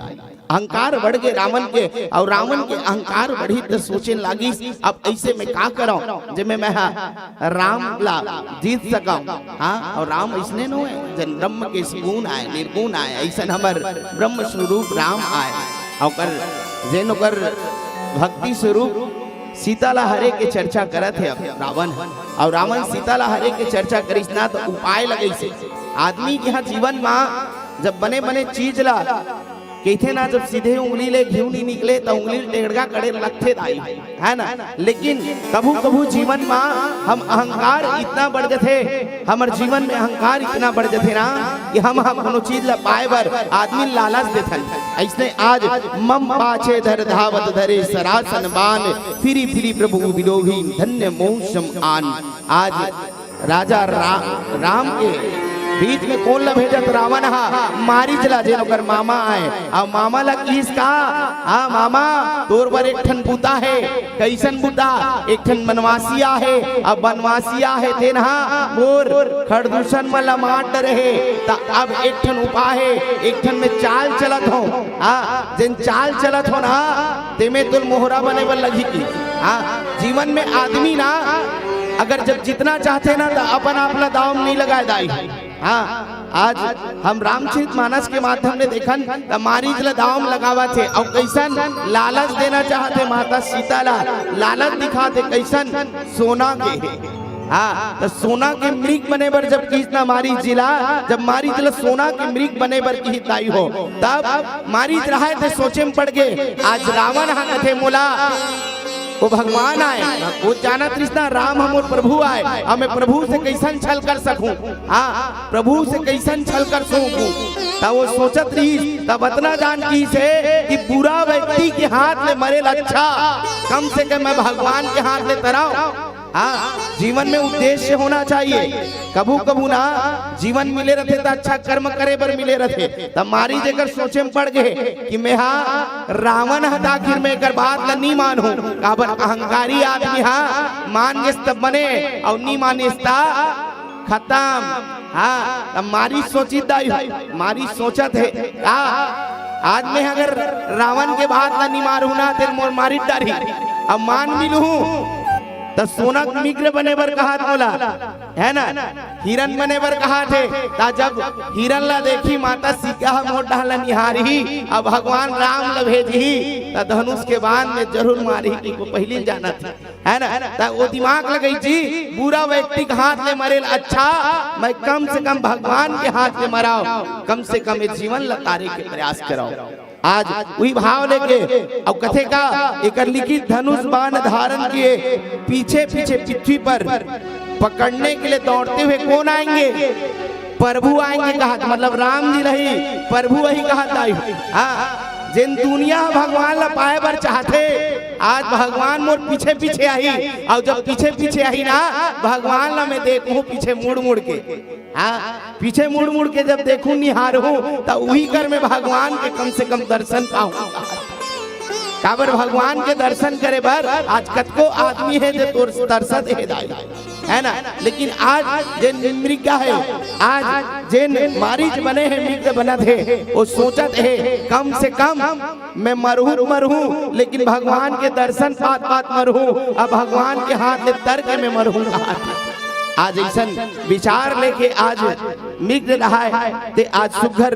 अहंकार बढ़ गे रावण के, अउ रावण के अहंकार बढ़ी त सोचे लागिस, अब ऐसे में का करंव, जेमे मैं हा राम ला जीत सकंव। हाँ, अउ राम अइसने नो हे, जेन ब्रह्म के सगुण आय, निर्गुण आय, अइसन हमर ब्रह्म स्वरूप राम आय। अउ ओकर, जेन ओकर भक्ति स्वरूप सीता ला हरे के चर्चा करत हे अब रावण। अउ रावण सीता ला हरे के चर्चा करिस ना, त उपाय लगइस हे। आदमी के यहाँ जीवन मा जब बने-बने चीज ला कहिथे ना, जब सीधे उंगली ले घीव नी निकले, त उंगली ल टेड़गा करे लगथे दाई, है ना? लेकिन कभू-कभू जीवन मा हम अहंकार इतना बढ़ जथे, हमर जीवन में अहंकार इतना बढ़ जथे ना कि हम, हम कोनो चीज ला पाए बर आदमी ल लालच देथन। अइसने आज मम पाछे धर धावत धरे सरासन बान, फिरी फिरी प्रभु बिलोही धन्य मोसम आन। आज राजा रा-, राम के बीच में कोन ला भेजत? रावण हा मारीच ला, जेन ओकर मामा आय। अउ मामा ला किहिस का? हाँ मामा, तोर बर एक ठन बुता हे। कइसन बुता? एक ठन बनवासिया हे। अब बनवासिया हे तेन हा मोर खरदूषण मन ला मार डरे हे। त अब एक ठन उपाय हे, एक ठन में चाल चलत हो। हाँ, जेन चाल चलत हो ना, तेमे तोल मोहरा बने बर लगही की। हाँ, जीवन में आदमी ना अगर जब जीतना चाहथे ना, त अपन आप ला दाव में नहीं लगाए दाई। हाँ, आज हम रामचरित मानस के माध्यम ले देखन त मारीच ला दाव में लगावत हे। अउ कइसन लालच देना चाहत हे माता सीता ला, लालच दिखात हे। कइसन? सोना के। हाँ, त सोना के मृग बने बर जब किहिस ना मारीच जी ला, जब मारीच ला सोना के मृग बने बर किहिस दाई हो, तब मारीच रहाय ते सोचे में पड़ गे। आज रावण हा कथे मोला वो भगवान आय, वो जानत रिहिस ना राम हा मोर प्रभु आय, अब मैं प्रभु से कइसन छल कर सकूं? हाँ, प्रभु से कइसन छल कर सकूं? त वो सोचत रिहिस, तब अतना जान किहिस हे कि बुरा व्यक्ति के हाथ ले मरेल अच्छा, कम से कम मैं भगवान के हाथ ले तराव। हाँ, जीवन में उद्देश्य होना चाहिए। कभू कभू ना जीवन मिले रथे त अच्छा कर्म करे बर मिले रथे। तब मारीच जेकर सोचे में पड़ गे कि मैं हा रावण हा, त आखिर मैं एकर बात ला नी मानहूं। काबर अहंकारी आदमी हा मान गेस त बने, अउ नी मानिस त खतम। हाँ, तब मारीच सोचिस दाई हो, मारीच सोचत हे का, आज मैं अगर रावण के बात ला नी मानहूं ना, तेन मोर मारीच डारही। अब मान भी लूहूं त सोना के मृग बने बर कहात मोला, हे ना, हिरन बने बर कहात हे। त जब हिरन ला देखही माता सीता हा मोर डहर ला निहारही, अब भगवान राम ला भेजही त धनुष के बाण में जरूर मारही, कि वो पहिली जानत हे, हे ना। त वो दिमाग लगाइस जी, बुरा व्यक्ति के हाथ ले मरेल अच्छा, मैं कम से कम भगवान के हाथ ले मराव, कम से कम ये जीवन ला तारे के प्रयास कराव। आज उही भाव लेके अउ कथे का, एकर लिखित धनुष बाण धारण किए पीछे पीछे पृथ्वी पर पकड़ने के लिए दौड़ते हुए कौन आएंगे? प्रभु आएंगे कहात, मतलब राम जी ला ही प्रभु आही कहात दाई। हाँ, जेन दुनिया भगवान ला पाए बर चाहथे, आज भगवान मोर पीछे पीछे आही, अउ जब पीछे पीछे आही ना, भगवान ला मैं देखहूं पीछे मुड़ मुड़ के। हाँ, पीछे मुड़ मुड़ के जब देखहूं, निहारहूं, त उही कर में भगवान के कम से कम दर्शन पाहूं। काबर भगवान के दर्शन करे बर आज कतको आदमी हे जे तोर तरसत हे दाई, हे ना। लेकिन आज जेन मृग हे, आज जेन मारीच बने हे, मृग बनत हे, वो सोचत हे कम से कम मैं मरहूं त मरहूं, लेकिन भगवान के दर्शन पात पात मरहूं, अब भगवान के हाथ ले तर के मैं मरहूं कहात हे। आज अइसन विचार लेके आज मृग रहाय, ते आज सुघर,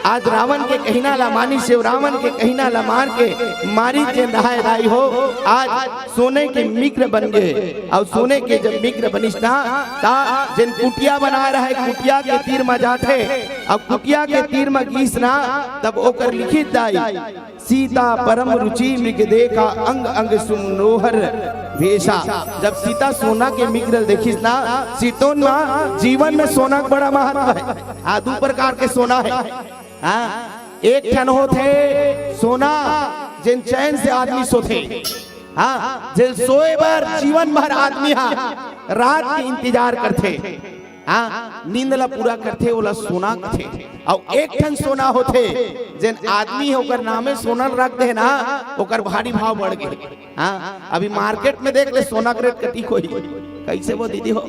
आज रावण के कहिना ला मानिस हे, रावण के कहिना ला मान के मारीच जेन रहाय दाई हो, आज सोने के मृग बन गे। अउ सोने के जब मृग बनिस ना, त जेन कुटिया बनाए रहाय, कुटिया के तीर म जाथे, अउ कुटिया के तीर म गिस ना, तब ओकर लिखिस दाई, सीता परम रुचि मृग देखा, अंग अंग सुमनोहर भेषा। जब सीता सोना के मृग देखिस ना, सीतोन मा जीवन में सोना के बड़ा महत्व हे। हाँ, दू प्रकार के सोना हे। हाँ, एक ठन होथे सोना, जेन चैन से आदमी सोथे। हाँ, जेन सोए बर जीवन भर आदमी हा रात के इंतजार करथे। हाँ, नींद ला पूरा करथे, ओला सोना कथे। अउ एक ठन सोना होथे, जेन आदमी हे, ओकर नामे सोना रख दे ना, ओकर भारी भाव बढ़ गे। हाँ, अभी मार्केट में देख ले, सोना के रेट कतिक होही। कइसे वो दीदी हो?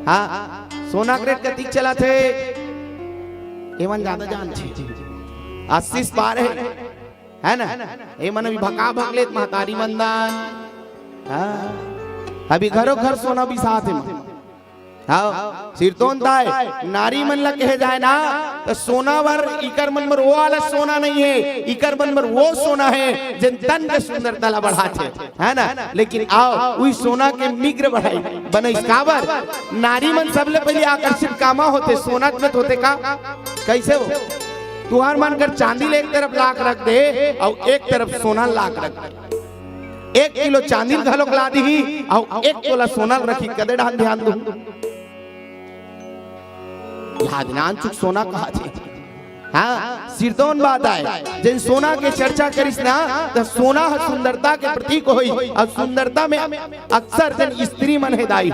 हाँ, सोना के रेट कतिक चलत हे? एमन जादा जानथे। अस्सी से पार हे, हे ना? एमन अभी भका भक लेत महतारी मन दान। हाँ, अभी घरो घर सोना बिसात हे मन। हाँ, सिरतोन ताय, नारी मन ला कहे जाए ना, त सोना बर, इकर मन बर वो वाला सोना नहीं हे, इकर मन बर वो सोना हे, जेन तन के सुंदरता ला बढ़ाथे, हे ना? लेकिन आव, उही सोना के मृग बढ़ाई, बनइस काबर? नारी मन सबले पहिली आकर्षित कामा होथे, सोना में होथे का? कइसे हो? तुंहर मन कर चांदी ल एक तरफ लाके रख दे, अउ एक तरफ सोना लाके रख दे। एक किलो चांदी ल घलोक ला दिही, अउ एक तोला सोना ल रखही, कदे डहन ध्यान दू। इहाँ दिन अनचुक सोना कहाथे। हाँ, सिरतोन बात आय, जेन सोना के चर्चा करिस ना, त सोना ह सुंदरता के प्रतीक होही, अउ सुंदरता में अक्सर जेन स्त्री मन हे दाई,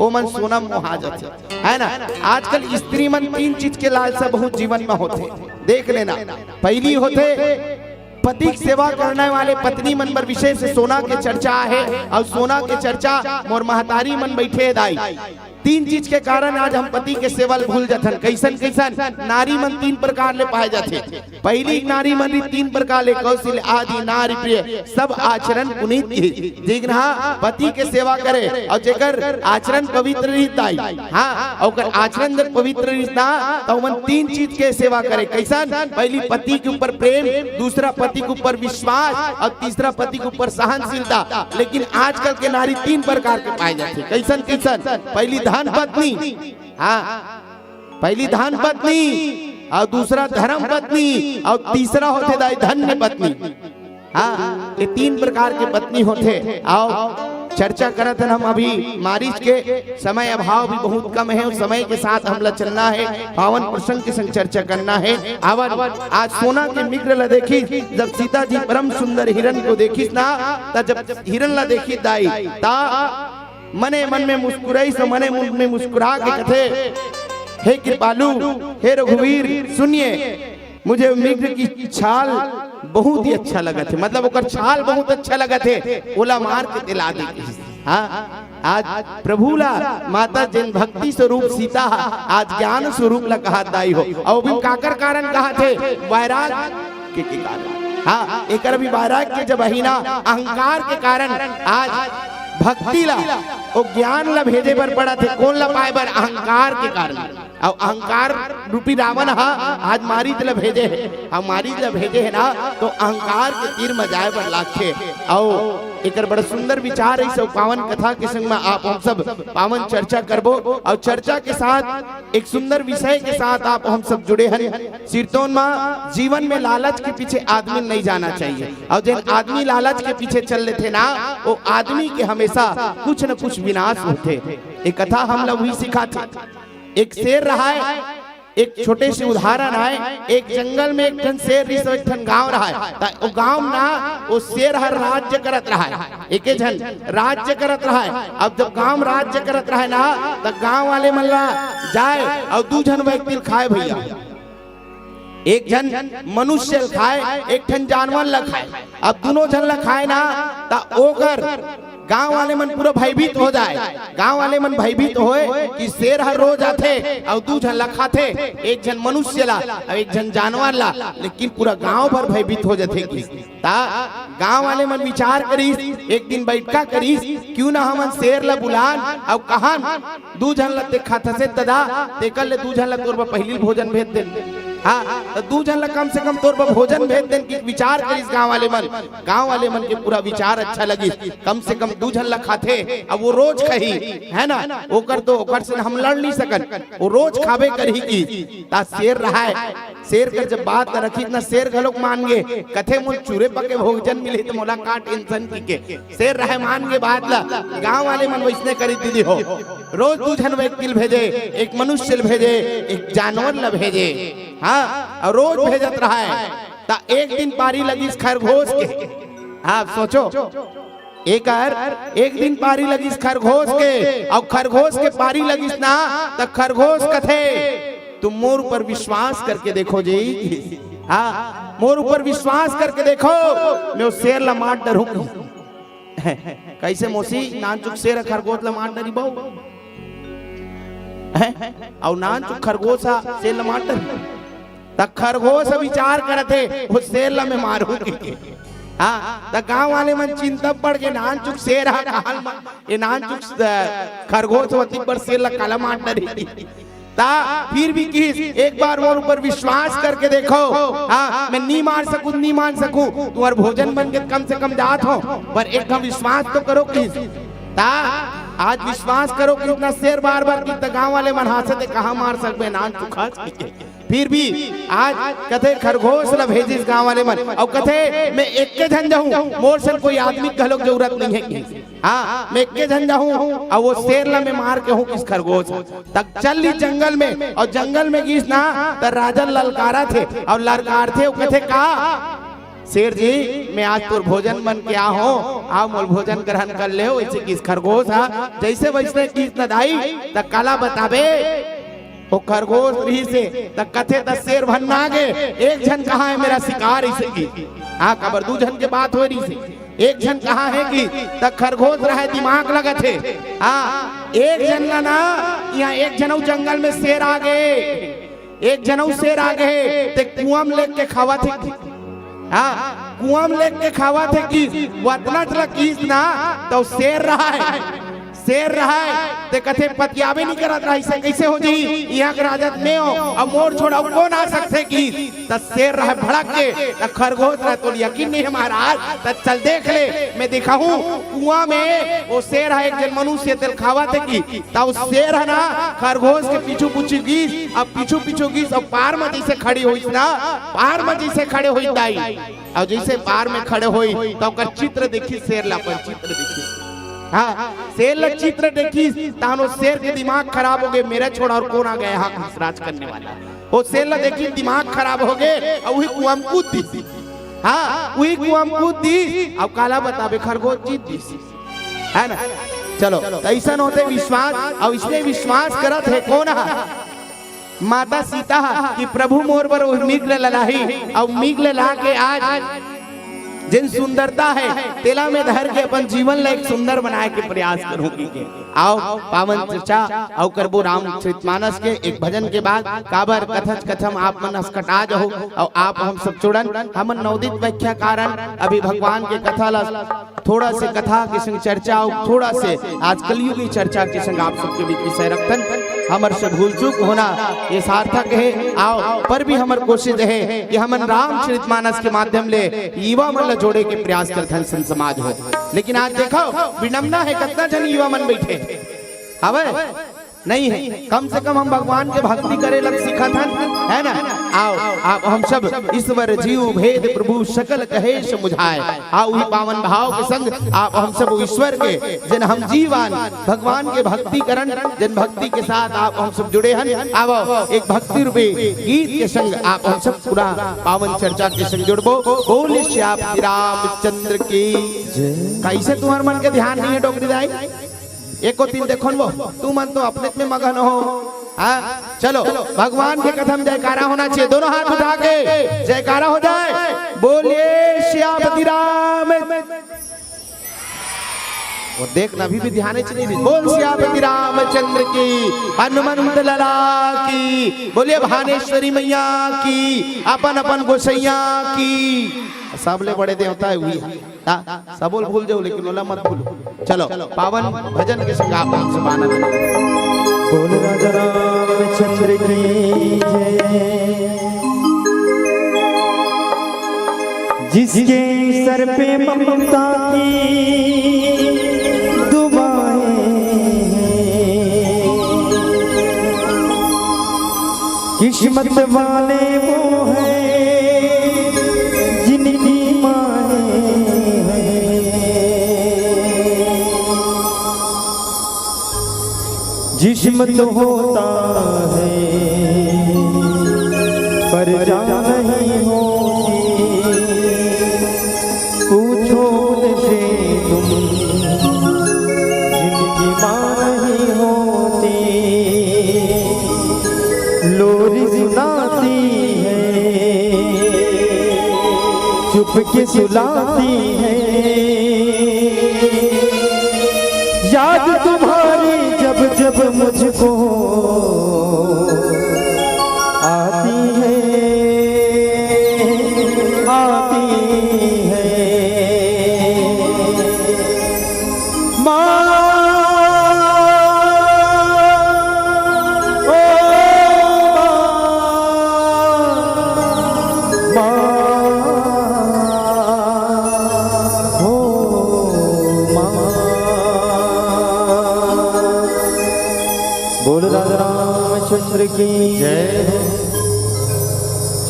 ओ मन सोना मोहा जाथे, है ना? आजकल स्त्री मन तीन चीज के लालसा बहुत जीवन में होथे, देख लेना। पहली होथे पति के सेवा करने वाले पत्नी मन बर विशेष सोना के चर्चा आहे, अउ सोना के चर्चा मोर महतारी मन बैठे हे दाई। तीन चीज के कारण आज हम पति के सेवा ल भूल जथन। कैसन कैसन? नारी मन तीन प्रकार ले पाए जाथे। पहली नारी मन री तीन प्रकार ले, कौशल आदि नारी प्रिय, सब आचरण पुनीत ही। जेकन हा पति के सेवा करे अउ जेकर आचरण पवित्र रहिस दाई, हाँ, अउ ओकर आचरण जब पवित्र रहिस ना, त ओमन तीन चीज के सेवा करे। कैसन? पहली पति के ऊपर प्रेम, दूसरा पति के ऊपर विश्वास, अउ तीसरा पति के ऊपर सहनशीलता। लेकिन आजकल के नारी तीन प्रकार के पाए जाथे। कैसन कैसन? पहली धन पत्नी, हाँ, पहली धन पत्नी, अउ दूसरा धर्म पत्नी, अउ तीसरा होथे दाई धन्य पत्नी। हाँ, ये तीन प्रकार के पत्नी होथे। अउ चर्चा करत हन हम अभी मारिच के, समय अभाव भी बहुत कम हे अउ समय के साथ हमला चलना हे, पावन प्रसंग के संग चर्चा करना हे। आवन, आज सोना के मिग्र ला देखिस, जब सीता जी परम सुंदर हिरण को देखिस ना, त जब हिरण ला देखिस दाई, त मने मन में मुस्कुराइस, मने मन में मुस्कुरा के कथे, "हे कृपालु, हे रघुवीर, सुनिए, मुझे मिग्र की छाल बहुत ही अच्छा लगथे, मतलब ओकर छाल बहुत अच्छा लगथे, ओला मार के दिला दे।" हाँ, आज प्रभु ला माता जेन भक्ति स्वरूप सीता हा, आज ज्ञान स्वरूप ला कहत दाई हो। अउ अभी काकर कारण कहत हे? वैराग के, के कारण। हाँ, एकर अभी वैराग के जब अहिना अहंकार के कारण आज भक्ति ला, ओ ज्ञान ला भेजे बर पड़त हे। कोन ला पाए बर? अहंकार के कारण। अउ अहंकार रूपी रावण हा आज मारीच ला भेजे हे। अउ मारीच ला भेजे हे ना, तो अहंकार के तीर म जाए बर लागथे। अउ एकर बड़ा सुंदर विचार हे, सब पावन कथा के संग म आप हम सब पावन चर्चा करबो। अउ चर्चा के साथ एक सुंदर विषय के साथ आप हम सब जुड़े हन। सिरतोन मा जीवन में लालच के पीछे आदमी नहीं जाना चाहिए, अउ जेन आदमी लालच के पीछे चल लेथे ना, वो आदमी के हमेशा कुछ न कुछ विनाश होथे। एक कथा हमला वही सिखाथे। एक शेर रहाय, एक छोटे से उदाहरण आय। एक जंगल में एक ठन शेर रिहिस, एक ठन गांव रहाय। त ओ गांव ना, ओ शेर हर राज्य करत रहाय, एके झन राज्य करत रहाय। अब जब गांव राज्य करत रहाय ना, त गांव वाले मन ला जाय अउ दू झन व्यक्ति ल खाय भैया। एक झन मनुष्य ल खाय, एक ठन जानवर ल खाय। अब दुनों झन ल खाय ना, त ओकर गांव वाले मन पूरा भयभीत हो जाय। गांव वाले मन भयभीत होय कि शेर हर रोज आथे अउ दू झन ल खाथे, एक झन मनुष्य ला अउ एक झन जानवर ला, लेकिन पूरा गांव भर भयभीत हो जाथे कि। त गांव वाले मन विचार करिस, एक दिन बैठका करिस, क्यों ना हमन शेर ला बुलान अउ कहन, दू झन ला ते खाथस ददा, तेकर ले दू झन ला तोर बर पहिली भोजन भेज देन। हाँ, त दू झन ला कम से कम तोर बर भोजन भेज देन कि विचार करिस गांव वाले मन। गांव वाले मन के पूरा विचार अच्छा लगिस, कम से कम दू झन ला खाथे, अब वो रोज खाही, है ना? ओकर तो, ओकर से हम लड़ नहीं सकन, वो रोज खाबे करही कि। त शेर रहाय, शेर कर जब बात रखिस ना, शेर घलोक मान गे, कथे मोला चूरे पके भोजन मिले त मोला का टेंशन कहिके। शेर रहे मान गे बात ला, गांव वाले मन वैसने करिस दीदी हो। रोज दू झन व्यक्ति ल भेजे, एक मनुष्य ल भेजे, एक जानवर ल भेजे, हाँ, अउ रोज भेजत रहाय। त एक दिन पारी लगिस खरगोश के। हाँ, सोचो, एकर एक दिन पारी लगिस खरगोश के, अउ खरगोश के पारी लगिस ना, त खरगोश कथे, "तुम मोर ऊपर विश्वास करके देखो जी, हाँ, मोर ऊपर विश्वास करके देखो, मैं ओ शेर ला मार डरहूं।" कैसे मौसी, नानचुक शेर खरगोश ला मार डरी बहू? हैं? अउ नानचुक खरगोश हा शेर ला मार डरी? त खरगोश विचार करत हे, ओ शेर ला मैं मारहूं कहिके। हाँ, त गांव वाले मन चिंता पड़ गे, नानचुक शेर हा काल मा, ये नानचुक, अ, खरगोश वतिक बर शेर ला काला मार डरी। त फिर भी किहिस, "एक बार मोर ऊपर विश्वास करके देखो।" हाँ, मैं नी मार सकूं, नी मान सकूं, तुम्हार भोजन बन के कम से कम जात हो, पर एक ठन विश्वास तो करो किहिस। त आज विश्वास करो कि इतना शेर बार बार कि त गांव वाले मन हांसत हे, "कहां मार सकबे, नानचुक हा कहिके।" फिर भी आज कथे खरगोश ला भेजिस गांव वाले मन, अउ कथे, "मैं एके झन जाहूं, मोर सन कोई आदमी घलोक जरूरत नहीं हे।" हाँ, मैं एके झन जाहूँ, अउ वो शेर ला मैं मार के आहूँ किहिस खरगोश ह। त चल दिस जंगल में, अउ जंगल में गिस ना, त राजा ल ललकारथे, अउ ललकारथे, वो कथे का, "शेर जी, मैं आज तोर भोजन बन के आहूँ, आ मोर भोजन ग्रहण कर ले," अइसे किहिस खरगोश ह। जइसे वइसने किहिस न दाई, त काला बताबे, वो खरगोश रिहिसे, त कथे त शेर भन्ना गे, "एक झन कहाँ हे मेरा शिकार?" अइसे किहिस। हाँ, काबर दू झन के बात होय रिहिसे। "एक झन कहाँ हे?" किहिस, त खरगोश रहय, दिमाग लगथे। हाँ, "एक झन ला ना, इहाँ एक झन अउ जंगल में शेर आ गे, एक झन अउ शेर आ गे, ते कुआं में लेग के खावत हे।" हाँ, कुआं में लेग के खावत हे किहिस, वो अतना चला किहिस ना, त वो शेर रहय, शेर रहय, ते कथे पतियाबे नइ करत रहय, अइसे कइसे हो जही, इहाँ के राजा त मैं हों, अउ मोर छोड़ अउ कोन आ सकथे किहिस। त शेर रहय भड़क गे, त खरगोश रहय, "तोला यकीन नइ हे महाराज, त चल देख ले, मैं देखाहूँ कुआं में वो शेर ह एक झन मनुष्य तेला खावत हे किहिस।" त वो शेर ह ना खरगोश के पीछू पीछू गिस, अउ पीछू पीछू गिस, अउ पार म जइसे खड़े होइस ना, पार म जइसे खड़े होइस दाई, अउ जइसे पार में खड़े होइस, त ओकर चित्र देखिस, शेर ला अपन चित्र देखिस। हाँ, शेर ला चित्र देखिस, तहान वो शेर के दिमाग खराब हो गे, "मेरा छोड़ अउ कोन आ गे हे राज करने वाला।" वो शेर ला देखिस, दिमाग खराब हो गे, अउ उही कुआं में कूद दिस। हाँ, उही कुआं में कूद दिस, अउ काला बताबे, खरगोश जीत दिस। हे ना? चलो, त अइसन होथे विश्वास, अउ अइसने विश्वास करत हे कोन ह? माता सीता ह कि प्रभु मोर बर ओ मृग ल लाही, अउ मृग ल ला के आज जेन सुंदरता हे, तेला में धर के अपन जीवन ला एक सुंदर बनाय के प्रयास करहूँ कहिके। आओ, पावन चर्चा अउ करबो रामचरितमानस के एक भजन के बाद, काबर कथच कथम आप मन असकटा जहू, अउ आप हम सब जुड़न, हमन नवदीप व्याख्याकारन अभी भगवान के कथा ला थोड़ा से कथा के संग चर्चा अउ थोड़ा से आज कलयुगी चर्चा के संग आप सबके बीच विषय रखथन। हमर से भूल चूक होना ये सार्थक हे, आओ, पर भी हमर कोशिश हे कि हमन रामचरितमानस के माध्यम ले युवा मन ला जोड़े के प्रयास करथन संत समाज हो। लेकिन आज देखो, विडंबना हे, कतना झन युवा मन बइठे हवय, नइ हे। कम से कम हम भगवान के भक्ति करे ला सीखत हन, हे ना? आओ, आप हम सब ईश्वर जीव भेद प्रभु सकल कहे समुझाय। आओ, उही पावन भाव के संग आप हम सब ईश्वर के, जेन हम जीव आन, भगवान के भक्ति करन, जेन भक्ति के साथ आप हम सब जुड़े हन। आओ, एक भक्ति रूपी गीत के संग आप हम सब पूरा पावन चर्चा के संग जुड़बो। बोल सियापति रामचंद्र की जय। कइसे तुंहर मन के ध्यान नइ हे डोकरी दाई? एको तीन देखो न वो, तुमन तो अपने में मगन हो। हाँ, चलो, भगवान के कथा म जयकारा होना चाहिए, दोनों हाथ उठा के जयकारा हो जाए। बोलिए सियापति राम। वो देखना, अभी भी ध्यान च नहीं दी। बोल सियापति रामचंद्र की, हनुमंत लाला की, बोलिए भानेश्वरी मैया की, अपन अपन गोसैया की। सबले बड़े देवता हे उही। हाँ, सबो ल भूल जाओ, लेकिन ओला मत भूलो। चलो, पावन भजन के संग आप मन सब आनंद लो। बोल राजा रामचंद्र की जय। जिसके सर पे ममता की दुआएं हैं, किस्मत वाले वो हैं जिनकी माएं हैं। जिस्म तो होता है पर जान नहीं होती। पूछो मुझसे तुम जिनकी माँ नहीं होती। लोरी सुनाती है, चुप के सुलाती है। याद तुम्हारी जब जब मुझको आती है, आती है। माँ, ओ माँ, माँ, ओ माँ। बोल राजा रामचंद्र की जय हो।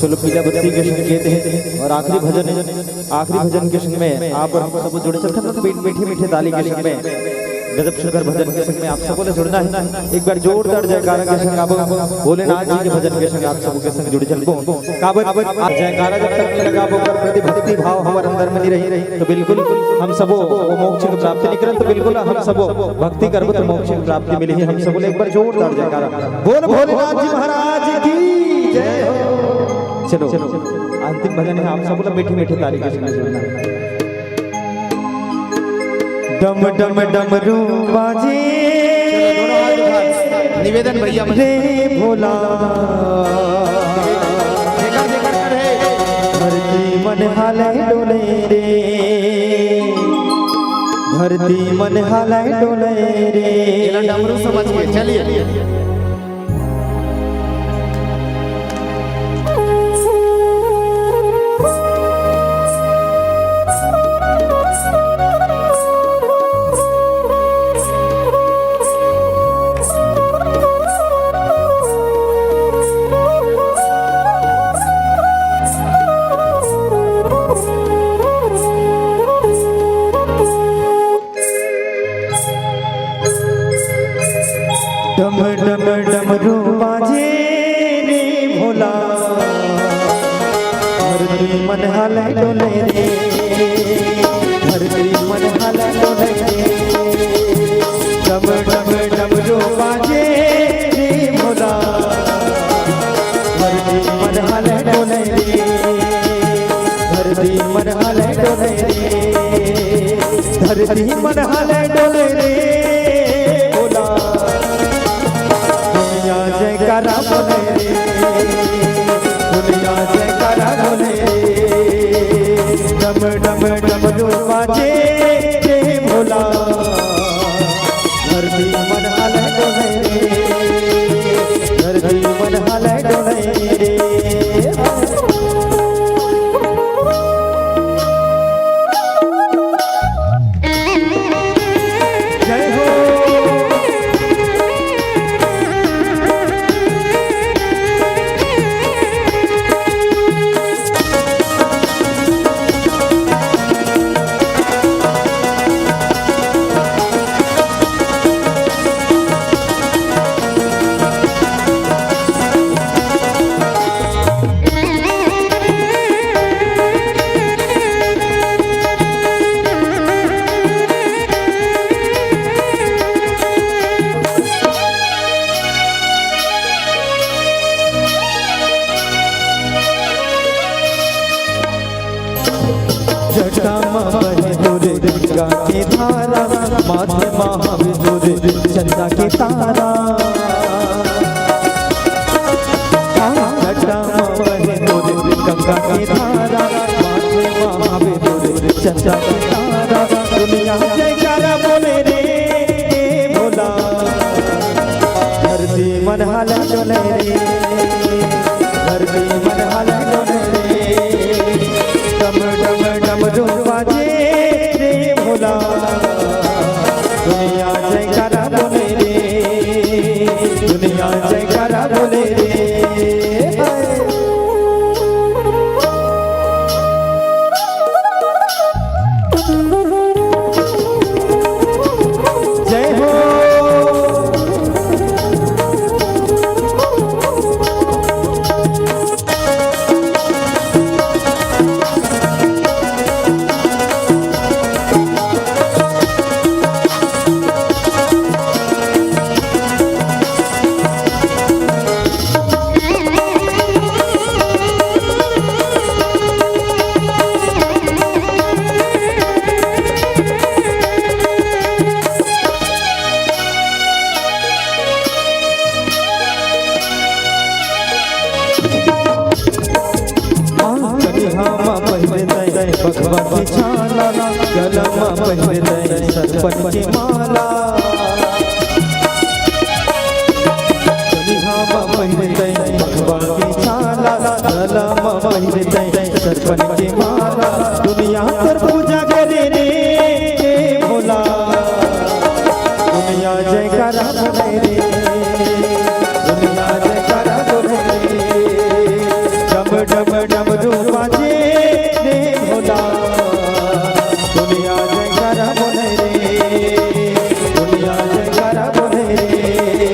चलो, पीला बत्ती के संकेत हे और आखिरी भजन हे। आखिरी भजन के संग में आप और हम सब जुड़ सकते हैं, तो मीठे मीठे ताली के संग में, गजब सुंदर भजन के संग में आप सबो ला जुड़ना हे। एक बार जोरदार जयकारा के संग आप भोलेनाथ जी के भजन के संग आप सबो के संग जुड़ चलबो। काबर जयकारा जब तक नहीं लगाबो, ओकर प्रति भक्ति भाव हमर अंदर में नहीं रही, तो बिल्कुल हम सबो वो मोक्ष के प्राप्ति नहीं करन। तो बिल्कुल हम सबो भक्ति करबो तो मोक्ष के प्राप्ति मिलही। हम सबो ला एक बार जोरदार जयकारा। बोल भोलेनाथ जी महाराज की जय हो। चलो, अंतिम भजन हे, आप सबो ला मीठे मीठे ताली के संग जुड़ना हे। डम डम डमरू बाजे निवेदन भैया, रे भोला। धरती मन हाले डोले रे, धरती मन हाले डोले रे। एला डमरू समझ के चलिए। डम डम डमरू बाजे रे भोला, धरती मन हाले डोले रे, धरती मन हाले डोले रे। डम डम डमरू बाजे रे भोला, धरती मन हाले डोले रे, धरती मन हाले डोले रे, धरती मन हाले डोले रे भोला। दुनिया जयकारा बोले रे, दुनिया जयकारा बोले रे। डम डम डमरू बाजे रे भोला, धरती मन हाले डोले रे, धरती मन हाले डोले रे। जय हो। जटा म बहे तोरे गंगा के धारा, माथे म हवे तोरे चंदा के तारा। जटा म बहे तोरे गंगा के धारा, माथे म हवे तोरे चंदा के तारा। दुनिया जयकारा बोले रे भोला, धरती मन हाले डोले रे, धरती मन हाले डोले रे। डम डम डमरू बाजे रे भोला, दुनिया जयकारा बोले रे, दुनिया जयकारा बोले रे। जय हो। कनिहा म पहिरे तैं बघवा के छाला, गला म पहिरे तैं सरपन के माला। कनिहा म पहिरे तैं बघवा के छाला, गला म पहिरे तैं सरपन के माला। दुनिया तोर पूजा करे रे भोला, दुनिया जयकारा बोले रे, दुनिया जयकारा बोले रे। डम भोला। दुनिया जयकारा बोले रे, दुनिया जयकारा बोले रे,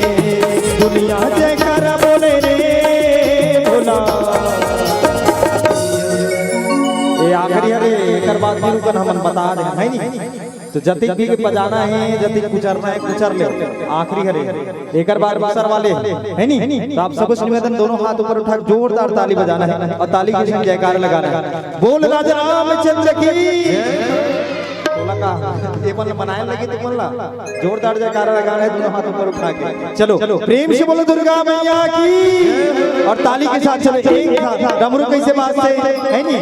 दुनिया जयकारा बोले रे भोला। ये आखिरी हरे, एकर बाद गुरु कन हमन बता दे, है नी? तो जतिक भी के बजाना है, जतिक कुचरना है, कुचर ले। आखिरी हरे, एकर बाद बक्सर वाले, है नी? तो आप सबसे निवेदन, दोनों हाथ ऊपर उठा के जोरदार ताली बजाना है और ताली के संग जयकार लगाना है। बोल राजा रामचंद्र की। तोला का ये मन बनाए लगे, तो बोल ला। जोरदार जयकारा लगाना है, दोनों हाथ ऊपर उठा के। चलो, प्रेम से बोलो दुर्गा मैया की। और ताली के साथ चलो, एक साथ। डमरू कैसे बाजते हैं, है नी?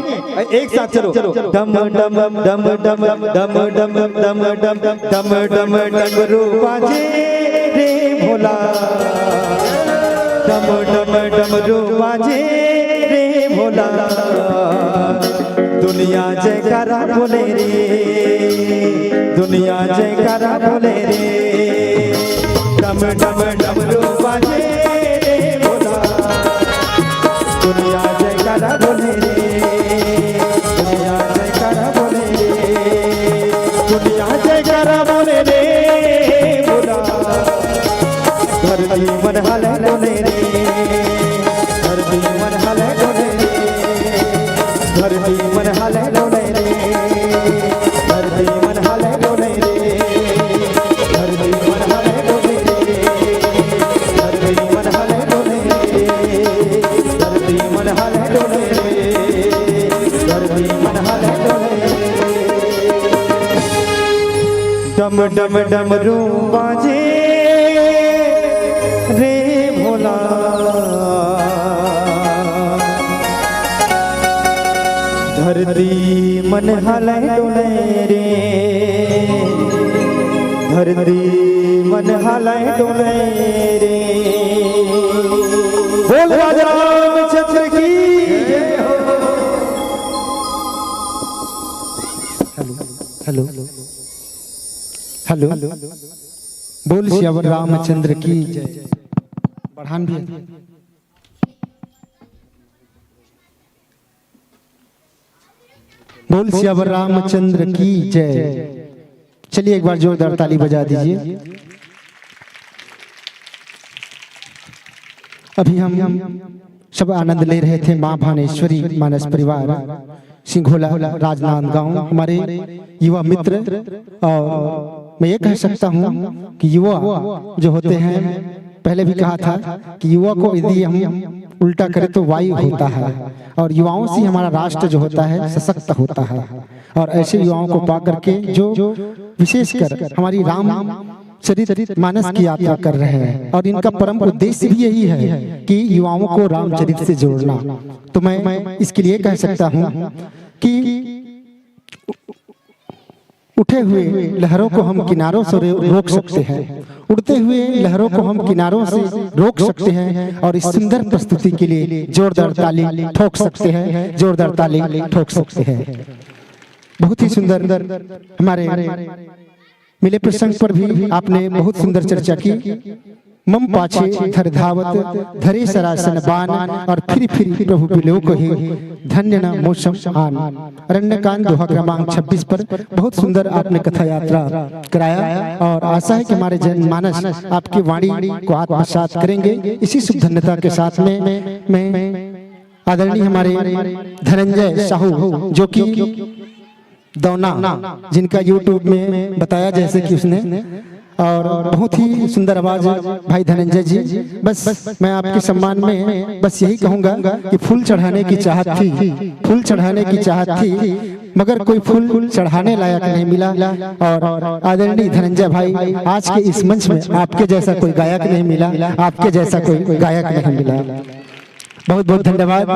एक साथ चलो। डम डम डम डम डम डम डम डम डम डम डम डम डमरू बाजे रे भोला। डम डम डमरू बाजे रे भोला। दुनिया जयकारा बोले रे, दुनिया जयकारा बोले रे। डम डम डमरू बाजे रे भोला। दुनिया जयकारा बोले रे, दुनिया जयकारा बोले रे, दुनिया जयकारा बोले रे भोला। धरती मन हले डोले रे, धरती मन हले डोले रे, धरती मन हले डोले रे, धरती मन हले डोले रे, धरती मन हले डोले रे, धरती मन हले डोले रे, धरती मन हले डोले रे, धरती मन हले डोले रे। डम डम डमरू बाजे रे भोला। धरती मन हले डोले रे, धरती मन हले डोले रे। बोल राजा रामचंद्र की। Hello, hello, hello. बोल सियावर रामचंद्र की जय। बढ़ान भी। बोल सियावर रामचंद्र की जय। चलिए, एक बार जोरदार ताली बजा दीजिए। अभी हम सब आनंद ले रहे थे, माँ भानेश्वरी मानस परिवार सिंघोला राजनांदगांव, हमारे युवा मित्र। और मैं ये कह सकता हूँ कि युवा जो होते हैं, पहले भी कहा था कि युवा को यदि हम उल्टा करें तो वायु होता है, और युवाओं से हमारा राष्ट्र जो होता है सशक्त होता है। और ऐसे युवाओं को पा करके जो विशेषकर हमारी राम चरित मानस की यात्रा कर रहे हैं, और इनका परम उद्देश्य भी यही है कि युवाओं को रामचरित से जोड़ना। तो मैं इसके लिए कह सकता हूँ कि उठे हुए लहरों को हम किनारों से रो-, रोक सकते हैं, उड़ते हुए लहरों को हम किनारों से रोक सकते हैं, और इस सुंदर प्रस्तुति के लिए जोरदार ताली ठोक सकते हैं, जोरदार ताली ठोक सकते हैं। बहुत ही सुंदर। हमारे मिले प्रसंग पर भी आपने बहुत सुंदर चर्चा की। मम पाछे धर धावत धरे सरासन बान, और फिर फिर प्रभु बिलोक हे, धन्य न मौसम आन। अरण्यकांड दोहा क्रमांक छब्बीस पर बहुत सुंदर आपने कथा यात्रा कराया, और आशा है कि हमारे जनमानस आपकी वाणी को आत्मसात करेंगे। इसी शुभ धन्यता के साथ में मैं आदरणीय हमारे धनंजय साहू, जो कि दौना, जिनका YouTube में बताया जैसे कि उसने, और बहुत ही सुंदर आवाज भाई धनंजय जी। बस मैं आपके सम्मान में बस यही कहूंगा कि फूल चढ़ाने की चाहत थी, फूल चढ़ाने की चाहत थी, मगर कोई फूल चढ़ाने लायक नहीं मिला। और आदरणीय धनंजय भाई, आज के इस मंच में आपके जैसा कोई गायक नहीं मिला, आपके जैसा कोई गायक नहीं मिला। बहुत बहुत धन्यवाद।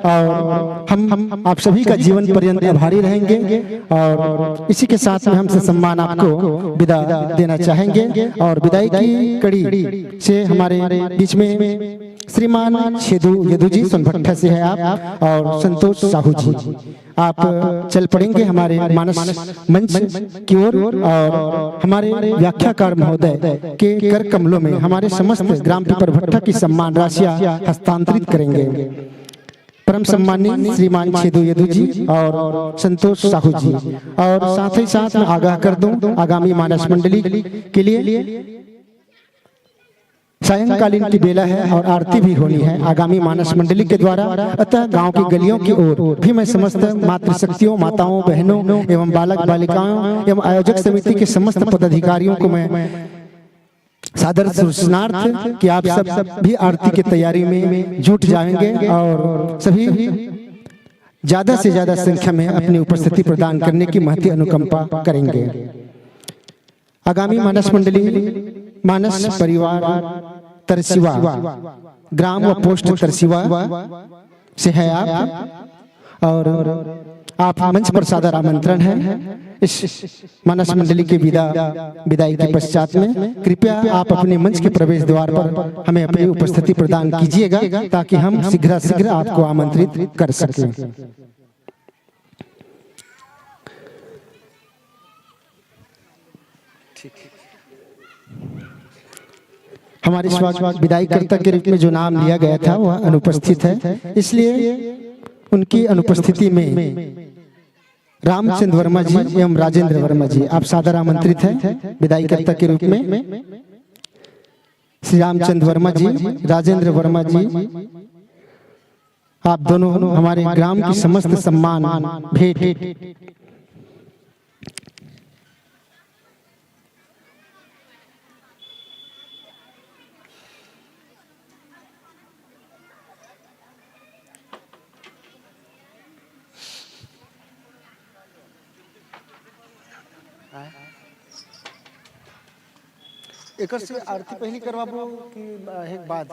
और हम आप सभी का जीवन पर्यंत आभारी रहेंगे, और इसी के साथ में हमसे सम्मान आपको विदा देना चाहेंगे। और विदाई की कड़ी से हमारे बीच में श्रीमान छेदू यदु जी सोनभट्टा से है आप, और संतोष साहू जी, आप चल पड़ेंगे हमारे मानस मंच की ओर, और हमारे व्याख्याकार महोदय के कर कमलों में हमारे समस्त ग्राम पीपरभट्टा की सम्मान राशियां हस्तांतरित करेंगे। परम सम्मानित श्रीमान छेदू यदु जी और संतोष साहू जी, और साथ ही साथ मैं आगाह कर दूं आगामी मानस मंडली के लिए सायंकालीन की बेला है और आरती भी होनी है आगामी मानस मंडली के द्वारा। अतः गांव की गलियों की ओर भी मैं समस्त मातृशक्तियों, माताओं, बहनों एवं बालक बालिकाओं एवं आयोजक समिति के समस्त पदाधिकारियों को मैं सादर सूचनार्थ कि आप सब भी आरती की तैयारी में जुट जाएंगे और सभी ज्यादा से ज्यादा संख्या में अपनी उपस्थिति प्रदान करने की महती अनुकंपा करेंगे। आगामी मानस मंडली, मानस परिवार तरसिवा, ग्राम व पोस्ट तरसिवा से है आप, और आप मंच पर सादर आमंत्रण है। इस मानस मंडली के विदा विदाई के पश्चात में कृपया आप अपने मंच के प्रवेश द्वार पर हमें अपनी उपस्थिति प्रदान कीजिएगा, ताकि हम शीघ्राशीघ्र आपको आमंत्रित कर सकें। हमारे स्वागत विदाईकर्ता के रूप में जो नाम लिया गया था, वह अनुपस्थित है, इसलिए उनकी अनुपस्थिति में रामचंद्र वर्मा जी एवं राजेंद्र वर्मा जी, आप सादर आमंत्रित हैं विदाईकर्ता के रूप में। श्री रामचंद्र वर्मा जी, राजेंद्र वर्मा जी, आप दोनों हमारे ग्राम की समस्त सम्मान भेंट। आय? एकर से आरती पहली करवाबो कि, अ, एक बाद?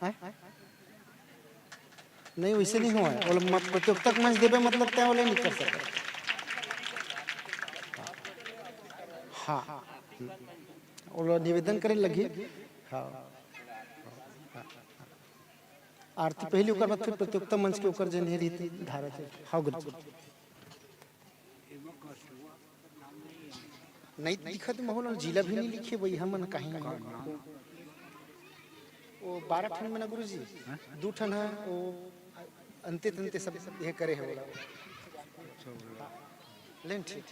आय? नहीं, वैसे नहीं हुआ है। ओला म-, प्रतियोगिता के मंच देबे, मतलब, तय ओला नहीं कर सकता। हाँ, ओला निवेदन करे लगी। हाँ, आरती पहली, ओकर बाद फिर प्रतियोगिता मंच के ओकर जेन हे रीति धारा थे। हाँ, गुरु जी। नहीं दिखत माहौल, जिला भी नहीं लिखे, वही हमन कहीं। वो बारह ठन में ना गुरु जी, दू ठन है, वो अंते तंते सब ये करे है। लेन ठीक।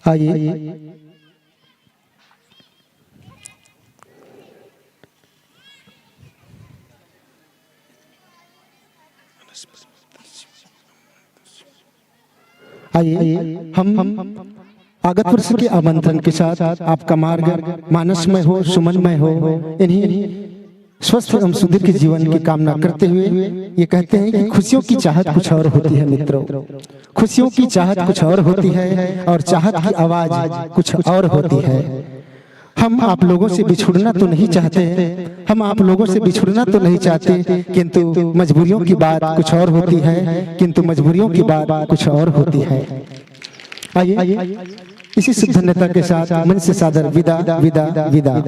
आइए। आइए, हम आगत वर्ष के आमंत्रण के साथ आपका मार्ग मानसमय हो, सुमनमय हो, इन्हीं स्वस्थ एवं सुदीर्घ जीवन की कामना करते हुए ये कहते हैं कि खुशियों की चाहत कुछ और होती है मित्रों, खुशियों की चाहत कुछ और होती है और चाहत की आवाज कुछ और होती है। हम आप लोगों से बिछुड़ना तो नहीं चाहते, हम आप लोगों से बिछुड़ना तो नहीं चाहते, किंतु मजबूरियों की बात कुछ और होती है, किंतु मजबूरियों की बात कुछ और होती है। आइए, इसी शुभ धन्यता के साथ मंच से सादर विदा, विदा, विदा।